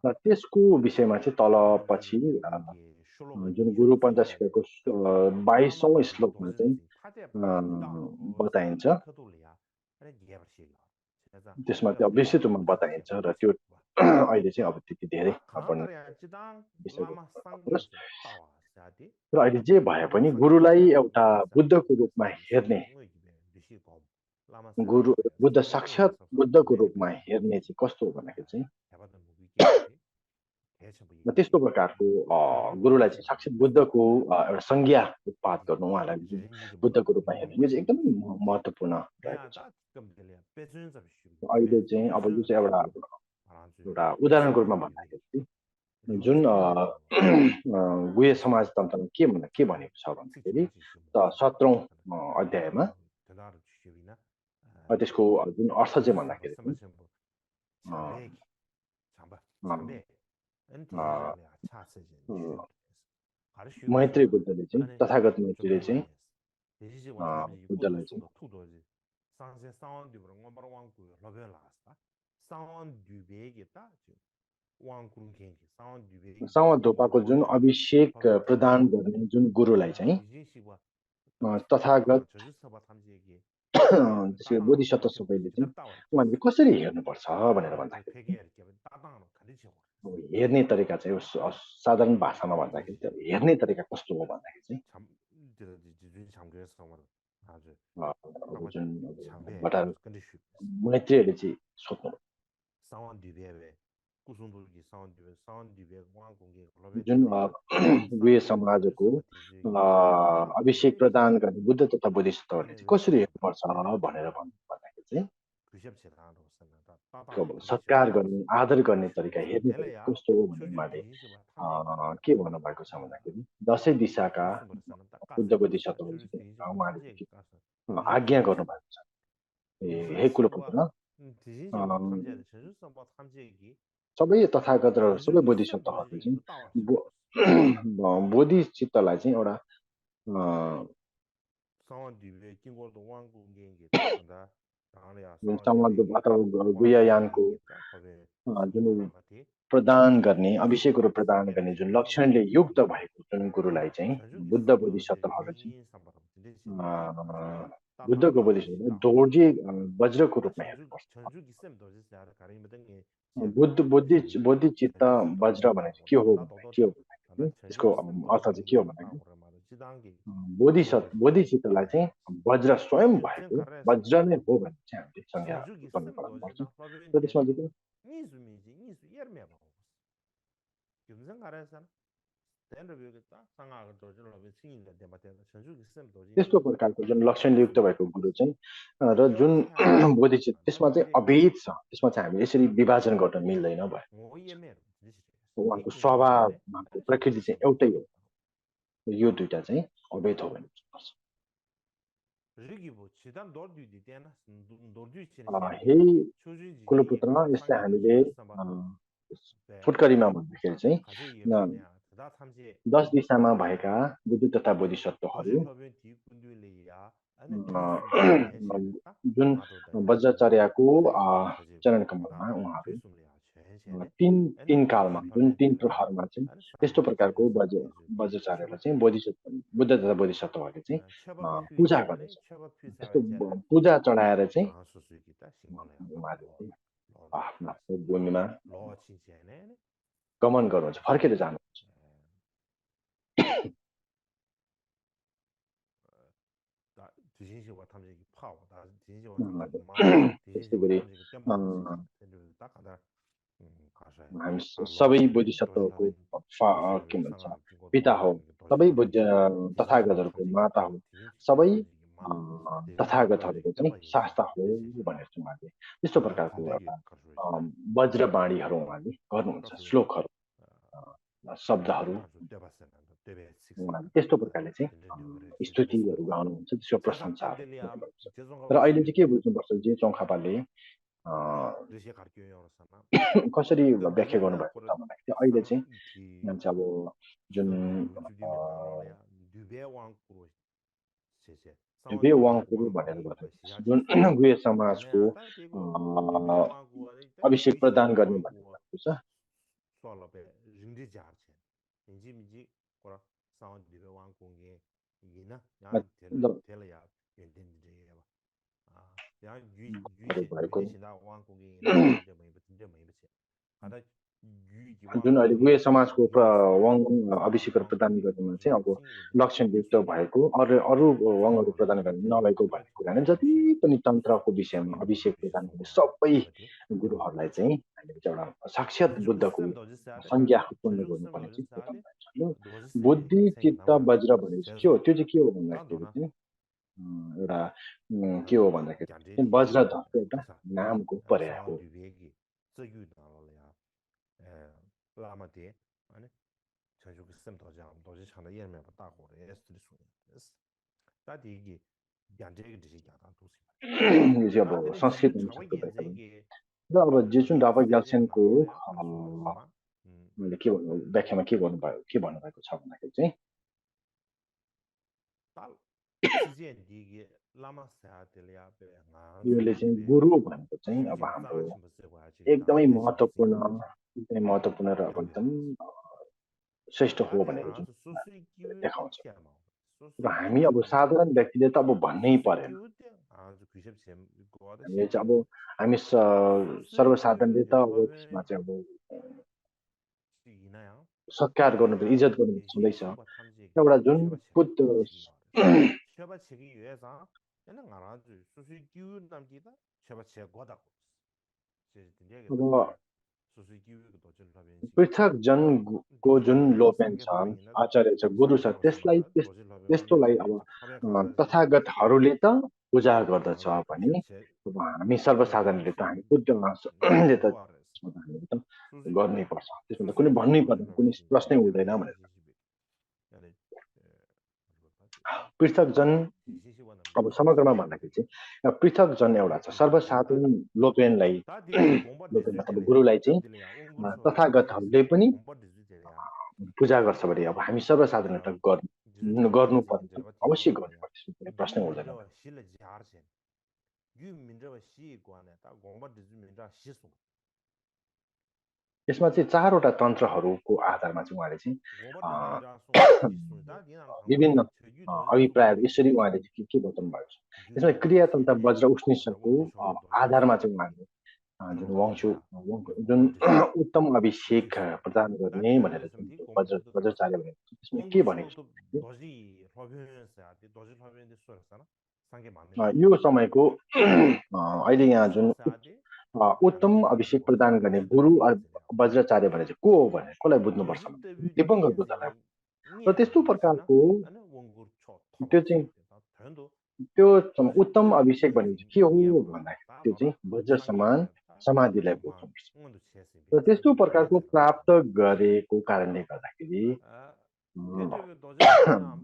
र त्यसको विषयमा चाहिँ तल पछि जुन गुरु पञ्चाशिकाको 22औं श्लोकमा चाहिँ बताइन्छ त्यसमा चाहिँ विस्तृत रूपमा बताइन्छ र त्यो अहिले चाहिँ अब त्यति धेरै र अहिले जे भए पनि गुरुलाई एउटा बुद्धको रूपमा हेर्ने गुरु बुद्ध साक्षात बुद्धको रूपमा हेर्ने चाहिँ कस्तो हो भन्दाखेरि चाहिँ त्यस्तो प्रकारको गुरुलाई चाहिँ साक्षात बुद्धको एउटा संज्ञा उत्पाद गर्नु उहाँलाई बुद्धको रूपमा हेर्नु यो चाहिँ एकदमै महत्त्वपूर्ण रहेको छ अहिले चाहिँ अब यो चाहिँ एउटा उदाहरणको रूपमा भन्दाखेरि जुन गुह्य समाजतन्त्रमा के भनेको छ भन्दाखेरि 17औं अध्यायमा त्यसको जुन अर्थ चाहिँ भन्दाखेरि मैत्री बुद्धले चाहिँ तथागत मैत्रीले चाहिँ बुद्धलाई चाहिँ सावधोपाको जुन अभिषेक प्रदान गर्ने जुन गुरुलाई चाहिँ तथागत त्यसै बोधिसत्व सबैले चाहिँ उहाँले कसरी हेर्नुपर्छ भनेर भन्दाखेरि हेर्ने तरिका चाहिँ साधारण भाषामा भन्दाखेरि हेर्ने तरिका कस्तो हो भन्दाखेरि चाहिँ जुन मैत्रीले चाहिँ सोध्नु जुन गुह्य समाजको अभिषेक प्रदान गर्ने बुद्ध तथा बोधिसत्वहरूले चाहिँ कसरी हेर्नुपर्छ भनेर भन्दाखेरि चाहिँ सत्कार गर्ने आदर गर्ने तरिका हेर्ने तरिका कस्तो हो भन्ने उहाँले के भन्नुभएको छ भन्दाखेरि दसैँ दिशाका बुद्ध बोधिसत्वहरूले उहाँले आज्ञा गर्नुभएको छ हे कुलपुत्र सबै तथागत र सबै बोधिसत्वहरूले चाहिँ बोधिचित्तलाई चाहिँ एउटा जुन समाजबाट गुह्ययानको जुन प्रदान गर्ने अभिषेकहरू प्रदान गर्ने जुन लक्षणले युक्त भएको जुन गुरुलाई चाहिँ बुद्ध बोधिसत्वहरू चाहिँ बुद्धको बोधिसत्व दोर्जे वज्रको रूपमा हेर्नुपर्छ बोधिचित्त वज्र भनेको के हो त्यसको अर्थ चाहिँ के हो भन्दाखेरि बोधिचित्तलाई चाहिँ वज्र स्वयं भएको वज्र नै हो भने चाहिँ हामीले संज्ञा गर्नुपर्छ र त्यसमा चाहिँ त्यस्तो प्रकारको जुन लक्षणयुक्त भएको गुरु चाहिँ र जुन बोधिचित्त त्यसमा चाहिँ अभेद छ त्यसमा चाहिँ हामीले यसरी विभाजन गर्न मिल्दैन भयो उहाँको स्वभाव प्रकृति चाहिँ एउटै हो यो दुईटा चाहिँ अभेद हो भने हे कुलपुत्र यसलाई हामीले फुटकरीमा भन्दाखेरि चाहिँ 10 दिशामा भएका बुद्ध तथा बोधिसत्वहरू जुन वज्राचार्यको चरण कमलमा उहाँहरू तीन कालमा जुन 3 प्रहरमा चाहिँ त्यस्तो प्रकारको वज्राचार्यलाई चाहिँ बुद्ध तथा बोधिसत्वहरूले चाहिँ पूजा गर्दछ त्यस्तो पूजा चढाएर चाहिँ आफ्नो भूमिमा गमन गर्नुहुन्छ फर्केर जानुहुन्छ हामी सबै बोधिसत्वको के भन्छ पिता हो सबै तथागतहरूको माता हो सबै तथागतहरूको चाहिँ शास्ता हो भनेर चाहिँ उहाँले त्यस्तो प्रकारको एउटा वज्रवाणीहरू उहाँले गर्नुहुन्छ श्लोकहरू शब्दहरू त्यस्तो प्रकारले चाहिँ स्तुतिहरू गाउनुहुन्छ त्यसको प्रशंसाहरू गर्नुहुन्छ तर अहिले चाहिँ के बुझ्नुपर्छ जे चौखापाले कसरी व्याख्या गर्नुभएको त भन्दाखेरि अहिले चाहिँ मान्छे अब जुन दुबे वाङकुरो भनेर गर्नुहुन्छ जुन गुहे समाजको अभिषेक प्रदान गर्ने भनेर भएको छ भएको जुन अहिले गुहे समाजको वाङ अभिषेकहरू प्रदान गर्नेमा चाहिँ अब लक्षणयुक्त भएको अरू वाङहरू प्रदान गर्ने नभएको भन्ने कुरा नै जति पनि तन्त्रको विषयमा अभिषेक प्रदान गर्ने सबै गुरुहरूलाई चाहिँ हामीले चाहिँ एउटा साक्षात् बुद्धको संज्ञा उत्पन्न गर्नुपर्ने चाहिँ बुद्धि चित्त वज्र भनेपछि के हो त्यो चाहिँ के हो भन्दाखेरि चाहिँ एउटा के हो भन्दाखेरि वज्रधरको एउटा नामको पर्याय हो यो चाहिँ अब संस्कृत अनुसारको व्याकरण र अब जेसुन डाबा ग्याल्सेनको मैले के भन्नु व्याख्यामा के भन्नुभएको छ भन्दाखेरि चाहिँ योले चाहिँ गुरु भनेको चाहिँ अब हाम्रो एकदमै महत्त्वपूर्ण र एकदम श्रेष्ठ हो भनेर जुन देखाउँछ र हामी अब साधारण व्यक्तिले त अब भन्नै परेन हामीले चाहिँ अब हामी सर्वसाधारणले त अब त्यसमा चाहिँ अब सत्कार गर्नु इज्जत गर्नु छँदैछ एउटा जुन बुद्ध पृथक जनको जुन लोपेन छ आचार्य छ गुरु छ त्यसलाई त्यस्तोलाई अब तथागतहरूले त पूजा गर्दछ भने अब हामी सर्वसाधारणले त हामी बुद्धले त गर्नै पर्छ त्यसमा त कुनै भन्नै पर्दैन कुनै प्रश्नै हुँदैन भनेर पृथक जन अब समग्रमा भन्दाखेरि चाहिँ पृथक जन एउटा छ सर्वसाधारण लोपेनलाई मतलब गुरुलाई चाहिँ तथागतहरूले पनि पूजा गर्छ भने अब हामी सर्वसाधारण त गर्नु पर्छ अवश्य गर्नुपर्छ प्रश्न हुँदैन यसमा चाहिँ चारवटा तन्त्रहरूको आधारमा चाहिँ उहाँले चाहिँ विभिन्न अभिप्रायहरू यसरी उहाँले चाहिँ के बताउनु भएको छ यसमा क्रियातन्त्र वज्र उष्णेश्वरको आधारमा चाहिँ उहाँले जुन वंशु जुन उत्तम अभिषेक प्रदान गर्ने भनेर वज्राचार्य भनेको त्यसमा के भनेको छ यो समयको अहिले यहाँ जुन उत्तम अभिषेक प्रदान गर्ने गुरु वज्राचार्य भने चाहिँ को हो भने कसलाई बुझ्नुपर्छ दिपङ्कर बुद्धलाई र त्यस्तो प्रकारको त्यो उत्तम अभिषेक भनेको के हो भन्दाखेरि त्यो चाहिँ वज्र समान समाधिलाई बुझ्नुपर्छ र त्यस्तो प्रकारको प्राप्त गरेको कारणले गर्दाखेरि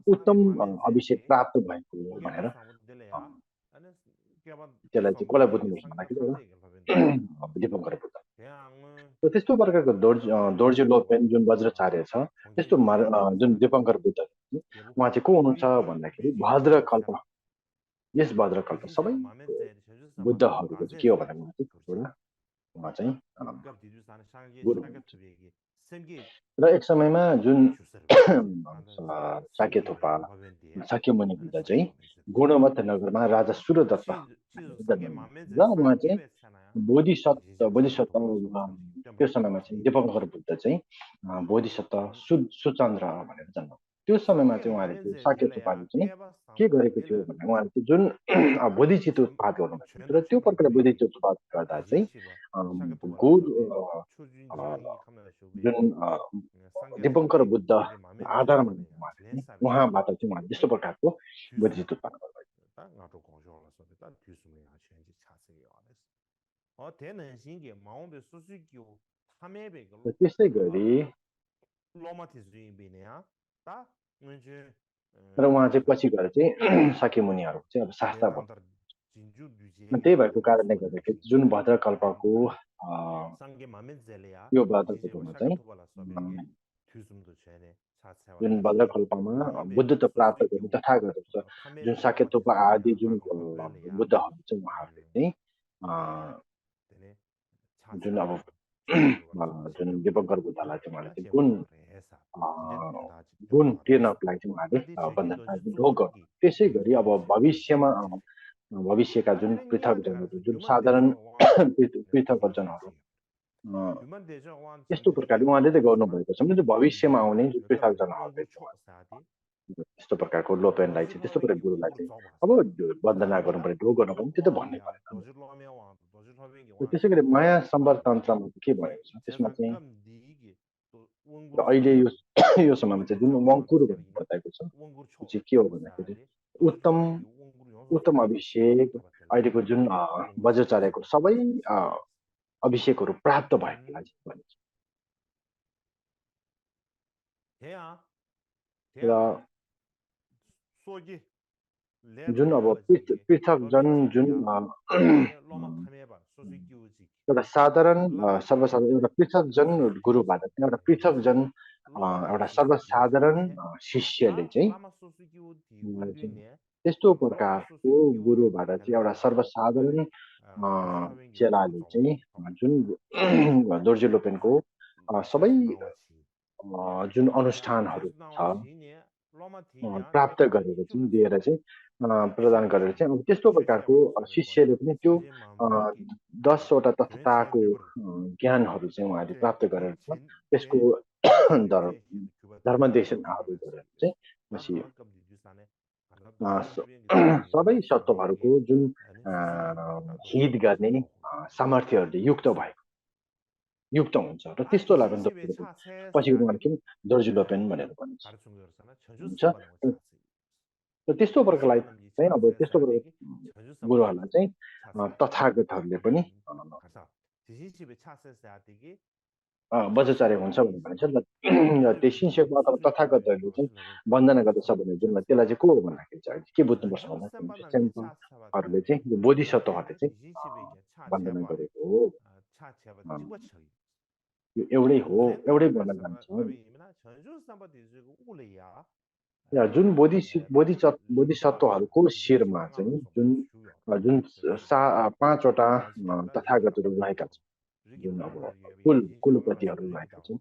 उत्तम अभिषेक प्राप्त भएको भनेर त्यसलाई चाहिँ कसलाई बुझ्नुपर्छ भन्दाखेरि दिपङ्कर बुद्ध र त्यस्तो प्रकारको दोर्जे लोपेन जुन वज्राचार्य छ त्यस्तो जुन दिपङ्कर बुद्ध उहाँ चाहिँ को हुनुहुन्छ भन्दाखेरि भद्रकल्प यस भद्रकल्प सबै बुद्धहरूको चाहिँ के हो भने उहाँ चाहिँ गुरु र एक समयमा जुन साक्यथोपा साक्यमुनि बुद्ध चाहिँ गुणवत्त नगरमा राजा सूर्यदत्त र उहाँ चाहिँ बोधिसत्व त्यो समयमा चाहिँ दिपङ्कर बुद्ध चाहिँ बोधिसत्व सुचन्द्र भनेर जन्म त्यो समयमा चाहिँ उहाँले त्यो साक्यथोपाले चाहिँ के गरेको थियो भने उहाँले चाहिँ जुन बोधिचित्त उत्पाद गर्नुभएको र त्यो प्रकारले बोधिचित्त उत्पाद गर्दा चाहिँ जुन दिपङ्कर बुद्ध आधारमा उहाँबाट चाहिँ उहाँले त्यस्तो प्रकारको बोधिचित्त उत्पाद गर्नुभएको त्यस्तै गरी र उहाँ चाहिँ पछि गएर चाहिँ शाक्यमुनिहरू चाहिँ अब शास्ता भयो त्यही भएको कारणले गर्दाखेरि जुन भद्रकल्पको यो भद्रकल्पमा चाहिँ जुन भद्रकल्पमा बुद्धत्व प्राप्त गर्ने तथागत छ जुन साकेतोपा आदि जुन बुद्धहरू चाहिँ उहाँहरूले चाहिँ जुन अब जुन दिपङ्कर बुद्धलाई चाहिँ उहाँले चाहिँ गुण तिर्नको लागि चाहिँ उहाँले बन्धन ढोग गर्नु त्यसै गरी अब भविष्यमा भविष्यका जुन पृथकजनहरू जुन साधारण पृथकजनहरू यस्तो प्रकारले उहाँले त गर्नुभएको छ भने भविष्यमा आउने जुन पृथकजनहरूले त्यस्तो प्रकारको लोपेनलाई चाहिँ त्यस्तो प्रकार गुरुलाई चाहिँ अब वन्दना गर्नुपर्ने ढोग गर्नुपर्ने त्यो त भन्नै परेन त्यसै गरी माया सम्बर तन्त्रमा के भएको छ त्यसमा चाहिँ अहिले यो समयमा चाहिँ जुन वङ्कुर भन्ने बताएको छ चाहिँ के हो भन्दाखेरि उत्तम अभिषेक अहिलेको जुन वज्राचार्यको सबै अभिषेकहरू प्राप्त भएकोलाई चाहिँ भनिन्छ र जुन अब पृथक जन जुन एउटा साधारण सर्वसाधारण एउटा पृथक जन गुरुबाट एउटा पृथक जन एउटा सर्वसाधारण शिष्यले चाहिँ त्यस्तो प्रकारको गुरुबाट चाहिँ एउटा सर्वसाधारण चेलाले चाहिँ जुन दोर्जे लोपेनको सबै जुन अनुष्ठानहरू छ प्राप्त गरेर चाहिँ दिएर चाहिँ प्रदान गरेर चाहिँ अब त्यस्तो प्रकारको शिष्यले पनि त्यो 10वटा तत्त्वको ज्ञानहरू चाहिँ उहाँले प्राप्त गरेर त्यसको धर्मदेशनहरू गरेर चाहिँ पछि सबै सत्वहरूको जुन हित गर्ने सामर्थ्यहरूले युक्त हुन्छ र त्यस्तोलाई पनि पछि उहाँले दोर्जे लोपेन भनेर भनिन्छ र त्यस्तो प्रकारलाई चाहिँ अब त्यस्तो प्रकारको गुरुहरूलाई चाहिँ तथागतहरूले पनि वज्राचार्य हुन्छ भनेर भनिन्छ र त्यो शिष्यको अथवा तथागतहरूले चाहिँ वन्दना गर्दछ भने जुन त्यसलाई चाहिँ को हो भन्दाखेरि चाहिँ के बुझ्नुपर्छ भन्दाखेरि चाहिँ बोधिसत्वहरूले चाहिँ वन्दना गरेको हो यो एउटै भन्न जान्छ जुन बोधिसत्वहरूको शिरमा चाहिँ जुन 5वटा तथागतहरू रहेका छन् जुन अब कुलपतिहरू रहेका छन्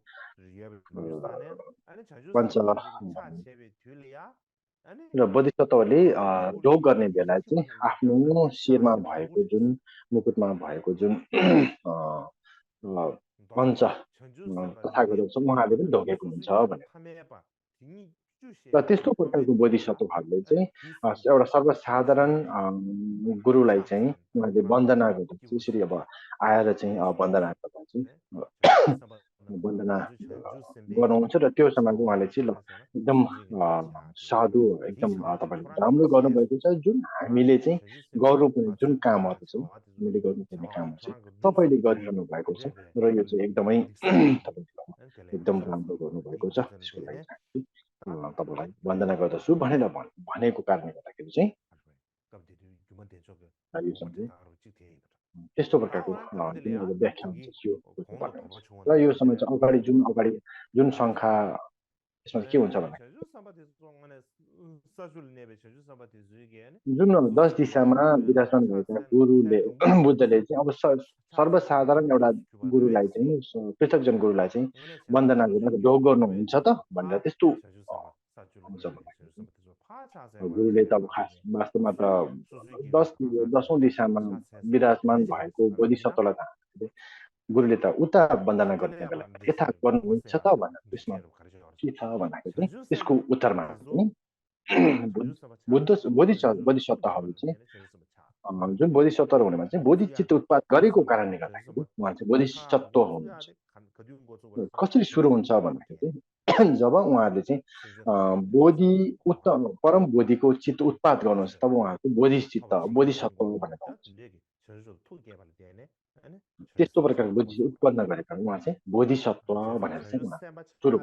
पञ्च र बोधिसत्वले ढोग गर्ने बेला चाहिँ आफ्नो शिरमा भएको जुन मुकुटमा भएको जुन पञ्च तथागतहरू छ उहाँले पनि ढोगेको हुन्छ भनेर र त्यस्तो प्रकारको बोधिसत्वहरूले चाहिँ एउटा सर्वसाधारण गुरुलाई चाहिँ उहाँले वन्दना गर्दा यसरी अब आएर चाहिँ वन्दना गर्दा चाहिँ वन्दना गर्नुहुन्छ र त्यो समयमा उहाँले चाहिँ एकदम साधु एकदम तपाईँले राम्रो गर्नुभएको छ जुन हामीले चाहिँ गर्नुपर्ने जुन कामहरू छ हामीले गर्नुपर्ने कामहरू चाहिँ तपाईँले गरिरहनु भएको छ र यो चाहिँ एकदमै तपाईँले एकदम राम्रो गर्नुभएको छ त्यसको लागि तपाईँलाई वन्दना गर्दछु भनेर भनेको कारणले गर्दाखेरि चाहिँ त्यस्तो प्रकारको व्याख्या हुन्छ र यो समय चाहिँ अगाडि जुन सङ्ख्या त्यसमा के हुन्छ भन्दाखेरि जुन 10 दिशामा विराजमान भएका गुरुले बुद्धले चाहिँ अब सर्वसाधारण एउटा गुरुलाई चाहिँ पृथकजन गुरुलाई चाहिँ वन्दना गर्न ढोग गर्नुहुन्छ त भनेर त्यस्तो हुन्छ गुरुले त अब खास वास्तवमा त 10औं दिशामा विराजमान भएको बोधिसत्वलाई गुरुले त उता वन्दना गर्ने बेला यता गर्नुहुन्छ त भनेर त्यसमा के छ भन्दाखेरि चाहिँ त्यसको उत्तरमा बोधिसत्वहरू चाहिँ जुन बोधिसत्वहरू हुनेमा चाहिँ बोधिचित्त उत्पाद गरेको कारणले गर्दाखेरि उहाँ चाहिँ बोधिसत्व हुनुहुन्छ कसरी सुरु हुन्छ भन्दाखेरि चाहिँ जब उहाँहरूले चाहिँ बोधि परम बोधिको चित्त उत्पाद गर्नुहुन्छ तब उहाँहरूको बोधिसत्व भनेर त्यस्तो प्रकारको बुद्धि उत्पन्न गरेका उहाँ चाहिँ बोधिसत्व भनेर चाहिँ उहाँ सुरु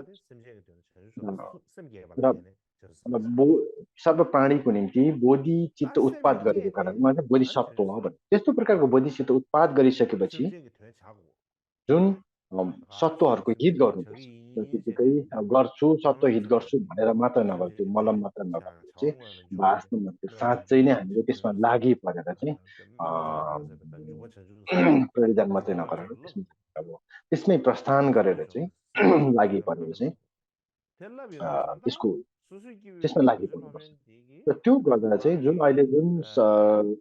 र सर्व प्राणीको निम्ति बोधि चित्त उत्पाद गरेको कारण उहाँ चाहिँ बोधिसत्व हो भने त्यस्तो प्रकारको बोधि चित्त उत्पाद गरिसकेपछि जुन सत्वहरूको हित गर्नुपर्छ त्यतिकै गर्छु सत्व हित गर्छु भनेर मात्र नगर त्यो मलम मात्र नगर चाहिँ वास्तवमा साँच्चै नै हामीले त्यसमा लागि परेर चाहिँ प्रतिदान मात्रै नगरेर अब त्यसमै प्रस्थान गरेर चाहिँ लागि परेर चाहिँ त्यसमा लागि पर्नुपर्छ र त्यो गर्दा चाहिँ जुन अहिले जुन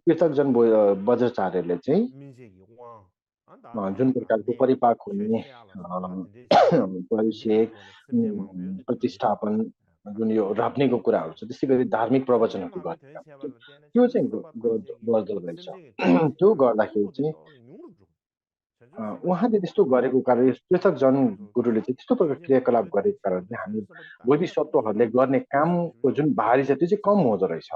पृथकजन वज्राचार्यले चाहिँ जुन प्रकारको परिपाक हुने परिषेक प्रतिष्ठापन जुन यो राप्नेको कुराहरू छ त्यसै गरी धार्मिक प्रवचनहरू गर्ने त्यो चाहिँ गर्दो रहेछ त्यो गर्दाखेरि चाहिँ उहाँले त्यस्तो गरेको कारण पृथकजन गुरुले चाहिँ त्यस्तो प्रकारको क्रियाकलाप गरेको कारण चाहिँ हामी बोधिसत्वहरूले गर्ने कामको जुन भारी छ त्यो चाहिँ कम हुँदो रहेछ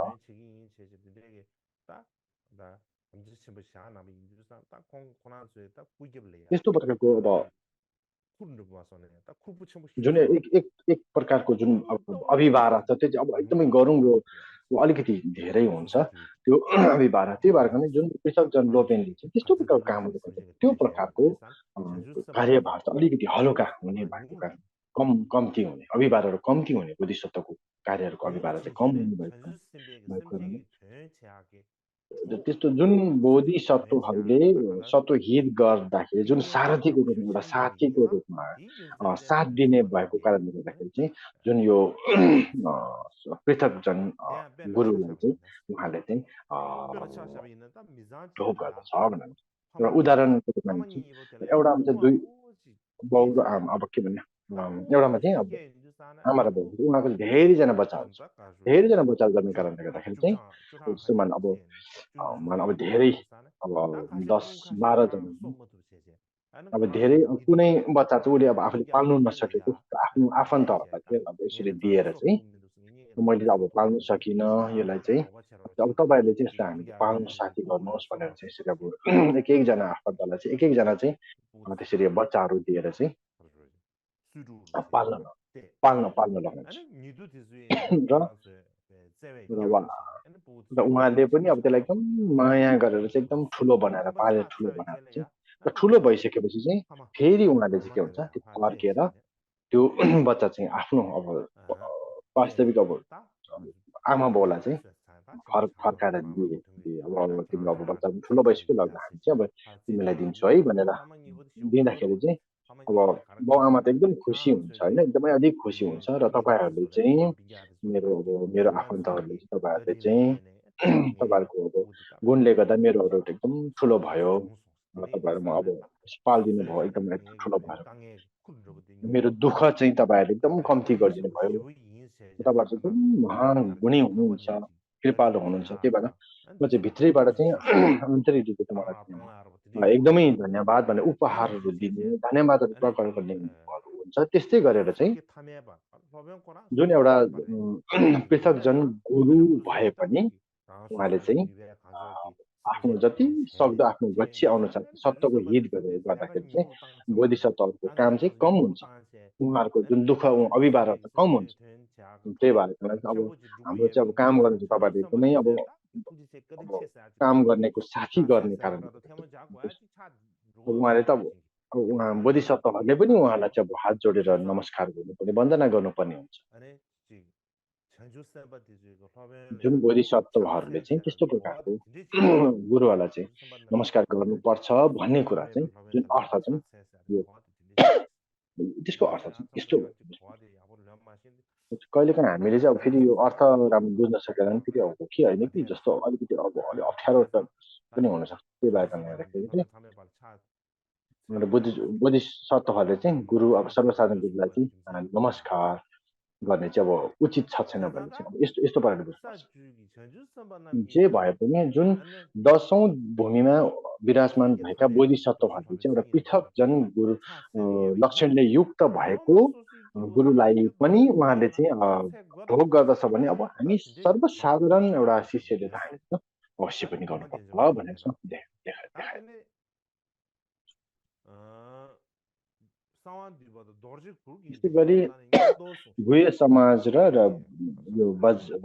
त्यस्तो प्रकारको अब जुन एक प्रकारको जुन अभिभारा छ त्यो चाहिँ अब एकदमै गरौँ अलिकति धेरै हुन्छ त्यो अभिभारा त्यही भएर पनि जुन पृथकजन लोपेनले चाहिँ त्यस्तो प्रकारको कामहरू गर्छ त्यो प्रकारको कार्यभार चाहिँ अलिकति हलुका हुने भएको कारण कम्ती हुने अभिभारहरू कम्ती हुने बोधिसत्वको कार्यहरूको अभिभार चाहिँ कम हुने भएको त्यस्तो जुन बोधिसत्वहरूले सत्व हित गर्दाखेरि जुन सारथीको रूपमा एउटा साथीको रूपमा साथ दिने भएको कारणले गर्दाखेरि चाहिँ जुन यो पृथकजन गुरुलाई चाहिँ उहाँले चाहिँ ढोक गर्दछ भनेर एउटा उदाहरणको रूपमा एउटामा चाहिँ दुई बाउ र आमा अब के भने एउटामा चाहिँ अब आमा र बाउ उहाँको धेरैजना बच्चाहरू छ धेरैजना बच्चा गर्ने कारणले गर्दाखेरि चाहिँ श्रीमान अब धेरै अब 10-12 जना अब धेरै कुनै बच्चा चाहिँ उसले अब आफूले पाल्नु नसकेको आफ्नो आफन्तहरूलाई चाहिँ अब यसरी दिएर चाहिँ मैले अब पाल्नु सकिनँ यसलाई चाहिँ अब तपाईँहरूले चाहिँ यसलाई हामीले पाल्नु साथी गर्नुहोस् भनेर चाहिँ यसरी अब एकजना आफन्तलाई चाहिँ एकजना चाहिँ त्यसरी बच्चाहरू दिएर चाहिँ पाल्न लगाउँछ र उहाँले पनि अब त्यसलाई एकदम माया गरेर चाहिँ एकदम ठुलो बनाएर पालेर ठुलो बनाएर चाहिँ र ठुलो भइसकेपछि चाहिँ फेरि उहाँले चाहिँ के हुन्छ त्यो फर्केर त्यो बच्चा चाहिँ आफ्नो अब वास्तविक अब आमा बाउलाई चाहिँ फर्काएर दिए अब तिम्रो अब बच्चा ठुलो भइसक्यो लाग्दा हामी चाहिँ अब तिमीलाई दिन्छु है भनेर दिँदाखेरि चाहिँ अब बाउ आमा त एकदम खुसी हुन्छ होइन एकदमै अधिक खुसी हुन्छ र तपाईँहरूले चाहिँ मेरो आफन्तहरूले चाहिँ तपाईँहरूले चाहिँ तपाईँहरूको अब गुणले गर्दा मेरोहरू एकदम ठुलो भयो र तपाईँहरूमा अब पालिदिनु भयो एकदम ठुलो भयो मेरो दुःख चाहिँ तपाईँहरूले एकदम कम्ती गरिदिनु भयो तपाईँहरू चाहिँ एकदम महान गुणी हुनुहुन्छ कृपालु हुनुहुन्छ त्यही भएर म चाहिँ भित्रैबाट चाहिँ अन्तरिक रूपले मलाई एकदमै धन्यवाद भनेर उपहारहरू दिने धन्यवादहरू प्रकट गर्ने हुन्छ त्यस्तै गरेर चाहिँ जुन एउटा पृथकजन गुरु भए पनि उहाँले चाहिँ आफ्नो जति सक्दो आफ्नो गच्छी अनुसार सत्यको हित गरेर गर्दाखेरि चाहिँ बोधिसत्वहरूको काम चाहिँ कम हुन्छ उहाँहरूको जुन दुःख अभिभार त कम हुन्छ त्यही भएर अब हाम्रो चाहिँ अब काम गर्नु चाहिँ तपाईँहरूले एकदमै अब काम गर्नेको साथी गर्ने कारण उहाँले त अब उहाँ बोधिसत्वहरूले पनि उहाँलाई चाहिँ अब हात जोडेर नमस्कार गर्नुपर्ने वन्दना गर्नुपर्ने हुन्छ जुन बोधिसत्वहरूले चाहिँ त्यस्तो प्रकारको गुरुहरूलाई चाहिँ नमस्कार गर्नुपर्छ भन्ने कुरा चाहिँ जुन अर्थ चाहिँ यो त्यसको अर्थ चाहिँ यस्तो कहिलेकाहीँ हामीले चाहिँ अब फेरि यो अर्थ राम्रो बुझ्न सकेर पनि फेरि अब के होइन कि जस्तो अलिकति अब अलि अप्ठ्यारो त पनि हुनसक्छ त्यही भएर हेर्दाखेरि चाहिँ बोधिसत्वहरूले चाहिँ गुरु अब सर्वसाधारण गुरुलाई चाहिँ नमस्कार गर्ने चाहिँ अब उचित छ छैन भने चाहिँ अब यस्तो प्रकारले बुझ्नुपर्छ जे भए पनि जुन 10औं भूमिमा विराजमान भएका बोधिसत्वहरूले चाहिँ एउटा पृथक जन गुरु लक्षणले युक्त भएको गुरुलाई पनि उहाँले चाहिँ ढोक गर्दछ भने अब हामी सर्वसाधारण एउटा शिष्यले त हामी अवश्य पनि गर्नुपर्छ भनेर देखाए त्यस्तै गरी गुह्य समाज र यो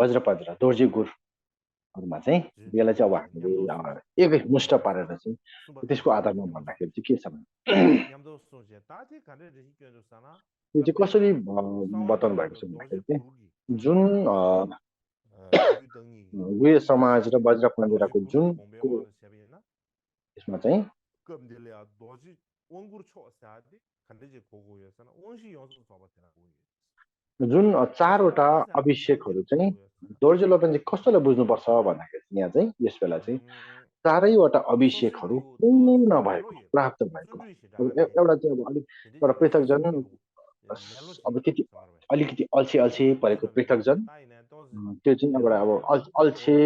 वज्रपद र दोर्जे गुरहरूमा चाहिँ यसलाई चाहिँ अब हामीले एकै मुष्ट पारेर चाहिँ त्यसको आधारमा भन्दाखेरि चाहिँ के छ भने यो चाहिँ कसरी बताउनु भएको छ भन्दाखेरि चाहिँ जुन गुह्य समाज र वज्रपन्जराको जुन यसमा चाहिँ जुन चारवटा अभिषेकहरू चाहिँ दोर्जे लोपेन चाहिँ कस्तोलाई बुझ्नुपर्छ भन्दाखेरि यहाँ चाहिँ यस बेला चाहिँ चारैवटा अभिषेकहरू पूर्ण भएको प्राप्त भएको एउटा चाहिँ अब अलिक एउटा पृथकजन अब त्यति अलिकति अल्छे परेको पृथकजन त्यो चाहिँ एउटा अब अल्छे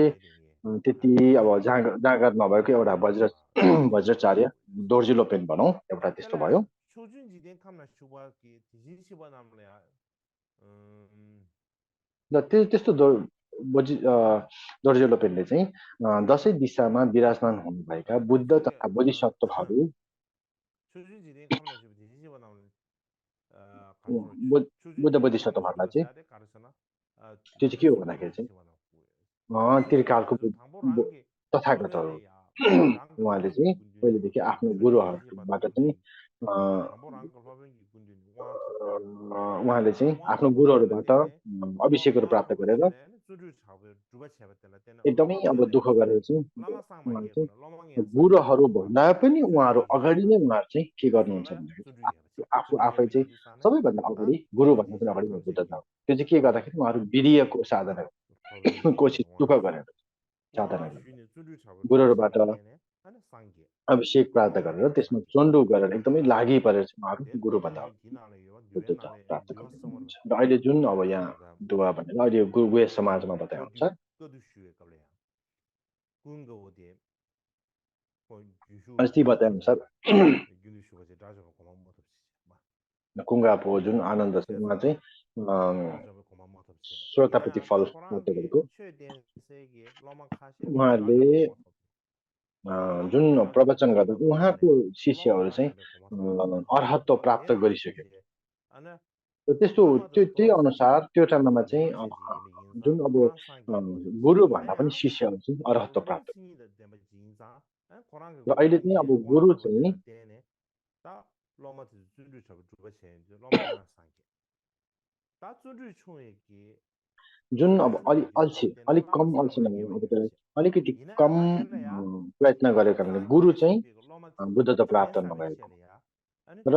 त्यति अब जाँगर नभएको एउटा वज्रचार्य दोर्जे लोपेन भनौँ एउटा त्यस्तो भयो र त्यस्तो दोर्जे लोपेनले चाहिँ 10 दिशामा विराजमान हुनुभएका बुद्ध तथा बोधिसत्वहरू बुद्ध बोधिसत्वहरूलाई चाहिँ त्यो चाहिँ के हो भन्दाखेरि चाहिँ त्रिकालको तथागतहरू उहाँले चाहिँ पहिलेदेखि आफ्नो गुरुहरूबाट चाहिँ उहाँले चाहिँ आफ्नो गुरुहरूबाट अभिषेकहरू प्राप्त गरेर एकदमै अब दुःख गरेर चाहिँ गुरुहरू भन्दा पनि उहाँहरू अगाडि नै उहाँहरू चाहिँ के गर्नुहुन्छ भन्दाखेरि आफै चाहिँ सबैभन्दा अगाडि गुरुभन्दा पनि अगाडि बुद्ध छ। त्यो चाहिँ के गर्दाखेरि उहाँहरू वीर्यको साधना कोसिस दुःख गरेर साधना गुरुहरूबाट अभिषेक प्राप्त गरेर त्यसमा चण्डु गरेर एकदमै लागि परेर चाहिँ उहाँहरू गुरुभन्दा बुद्धता प्राप्त गर्नुहुन्छ। र अहिले जुन अब यहाँ दुवा भनेर अहिले गुह्य समाजमा बताए अनुसार अस्ति बताए अनुसार कुङ्गापो जुन आनन्द छ उहाँ चाहिँ श्रोतापति फल प्राप्त गरेको उहाँले जुन प्रवचन गर्दा उहाँको शिष्यहरू चाहिँ अर्हत्व प्राप्त गरिसकेको त्यस्तो त्यही अनुसार त्यो टाइममा चाहिँ जुन अब गुरु भन्दा पनि शिष्यहरू चाहिँ अर्हत्व प्राप्त र अहिले चाहिँ अब गुरु चाहिँ जुन अब अलिक कम अल्छी नभए अलिकति कम प्रयत्न गरेको कारणले गुरु चाहिँ बुद्धता प्राप्त नभएको र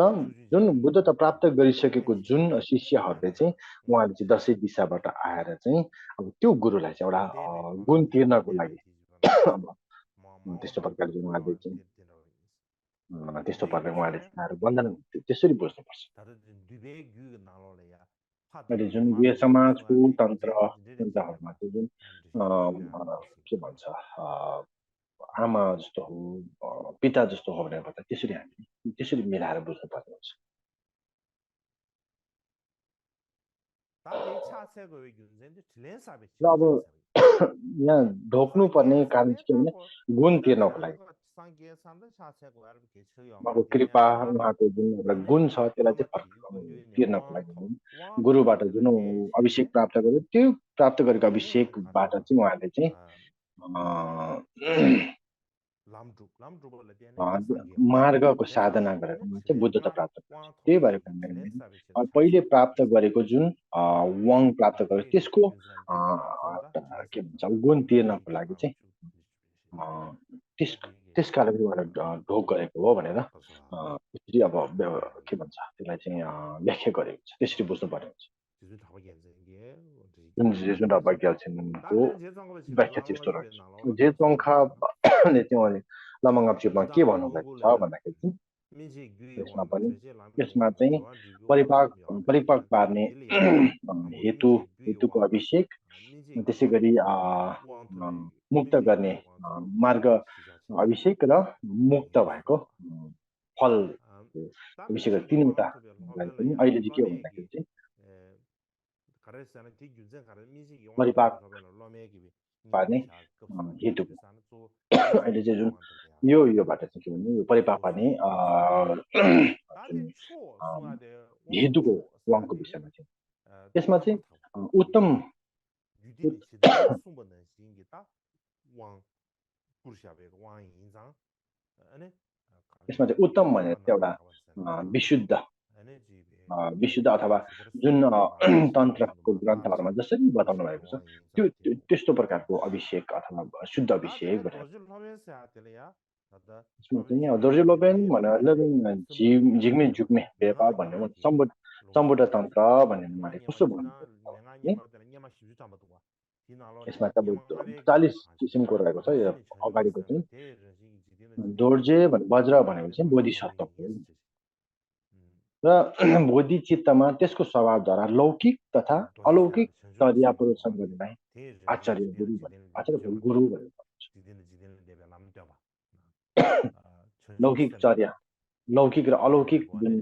जुन बुद्धता प्राप्त गरिसकेको जुन शिष्यहरूले चाहिँ उहाँले चाहिँ 10 दिशाबाट आएर चाहिँ अब त्यो गुरुलाई चाहिँ एउटा गुण तिर्नको लागि त्यस्तो प्रकारले उहाँले चाहिँ त्यस्तो प्रकारले उहाँले आएर वन्दन त्यसरी बुझ्नुपर्छ। अहिले जुन गुह्य समाजको तन्त्रहरूमा चाहिँ जुन के भन्छ आमा जस्तो हो पिता जस्तो हो भनेर भन्दा त्यसरी हामी त्यसरी मिलाएर बुझ्नु पर्ने हुन्छ। र अब यहाँ ढोक्नु पर्ने कारण चाहिँ के भने गुण तिर्नको लागि अब कृपा उहाँको जुन एउटा गुण छ त्यसलाई चाहिँ तिर्नको लागि गुरुबाट जुन अभिषेक प्राप्त गर्यो त्यो प्राप्त गरेको अभिषेकबाट चाहिँ उहाँले चाहिँ मार्गको साधना गरेर चाहिँ बुद्धता प्राप्त गर्छ। त्यही भएर पहिले प्राप्त गरेको जुन वाङ प्राप्त गरेको त्यसको के भन्छ गुण तिर्नको लागि चाहिँ त्यस कारणले उहाँले ढोक गरेको हो भनेर त्यसरी अब के भन्छ त्यसलाई चाहिँ व्याख्या गरेको छ। त्यसरी बुझ्नु पर्ने हुन्छ। जुन अवज्ञाको व्याख्या चाहिँ यस्तो रहेछ। जेचोङखाले चाहिँ उहाँले लमङआप्चुमा के भन्नुभएको छ भन्दाखेरि चाहिँ यसमा चाहिँ परिपाक पार्ने हेतुको अभिषेक त्यसै गरी मुक्त गर्ने मार्ग अभिषेक र मुक्त भएको फल अभिषेक तीनवटा पनि अहिले चाहिँ के हो भन्दाखेरि चाहिँ परिपाक पार्ने हेतुको अहिले चाहिँ जुन योबाट चाहिँ के भन्ने यो परिपाक पार्ने जुन हेतुको वाङको विषयमा चाहिँ यसमा चाहिँ उत्तम यसमा चाहिँ उत्तम भनेर एउटा विशुद्ध अथवा जुन तन्त्रको ग्रन्थहरुमा जसरी बताउनु भएको छ त्यो त्यस्तो प्रकारको अभिषेक अथवा शुद्ध अभिषेक भनेर यसमा चाहिँ दोर्जेलोबेन भनेर जिग्मे जुग्मे व्यापार भन्ने सम्बुद्ध तन्त्र भन्ने उहाँले कस्तो भन्नुभयो यसमा चाहिँ 40 किसिमको रहेको छ यो अगाडिको चाहिँ दोर्जे वज्र भनेको चाहिँ बोधिसत्व हो र बोधिचित्तमा त्यसको स्वभावद्वारा लौकिक तथा अलौकिक चर्या प्रदर्शन गर्नेलाई आचार्य गुरु भनेर लौकिक चर्या लौकिक र अलौकिक जुन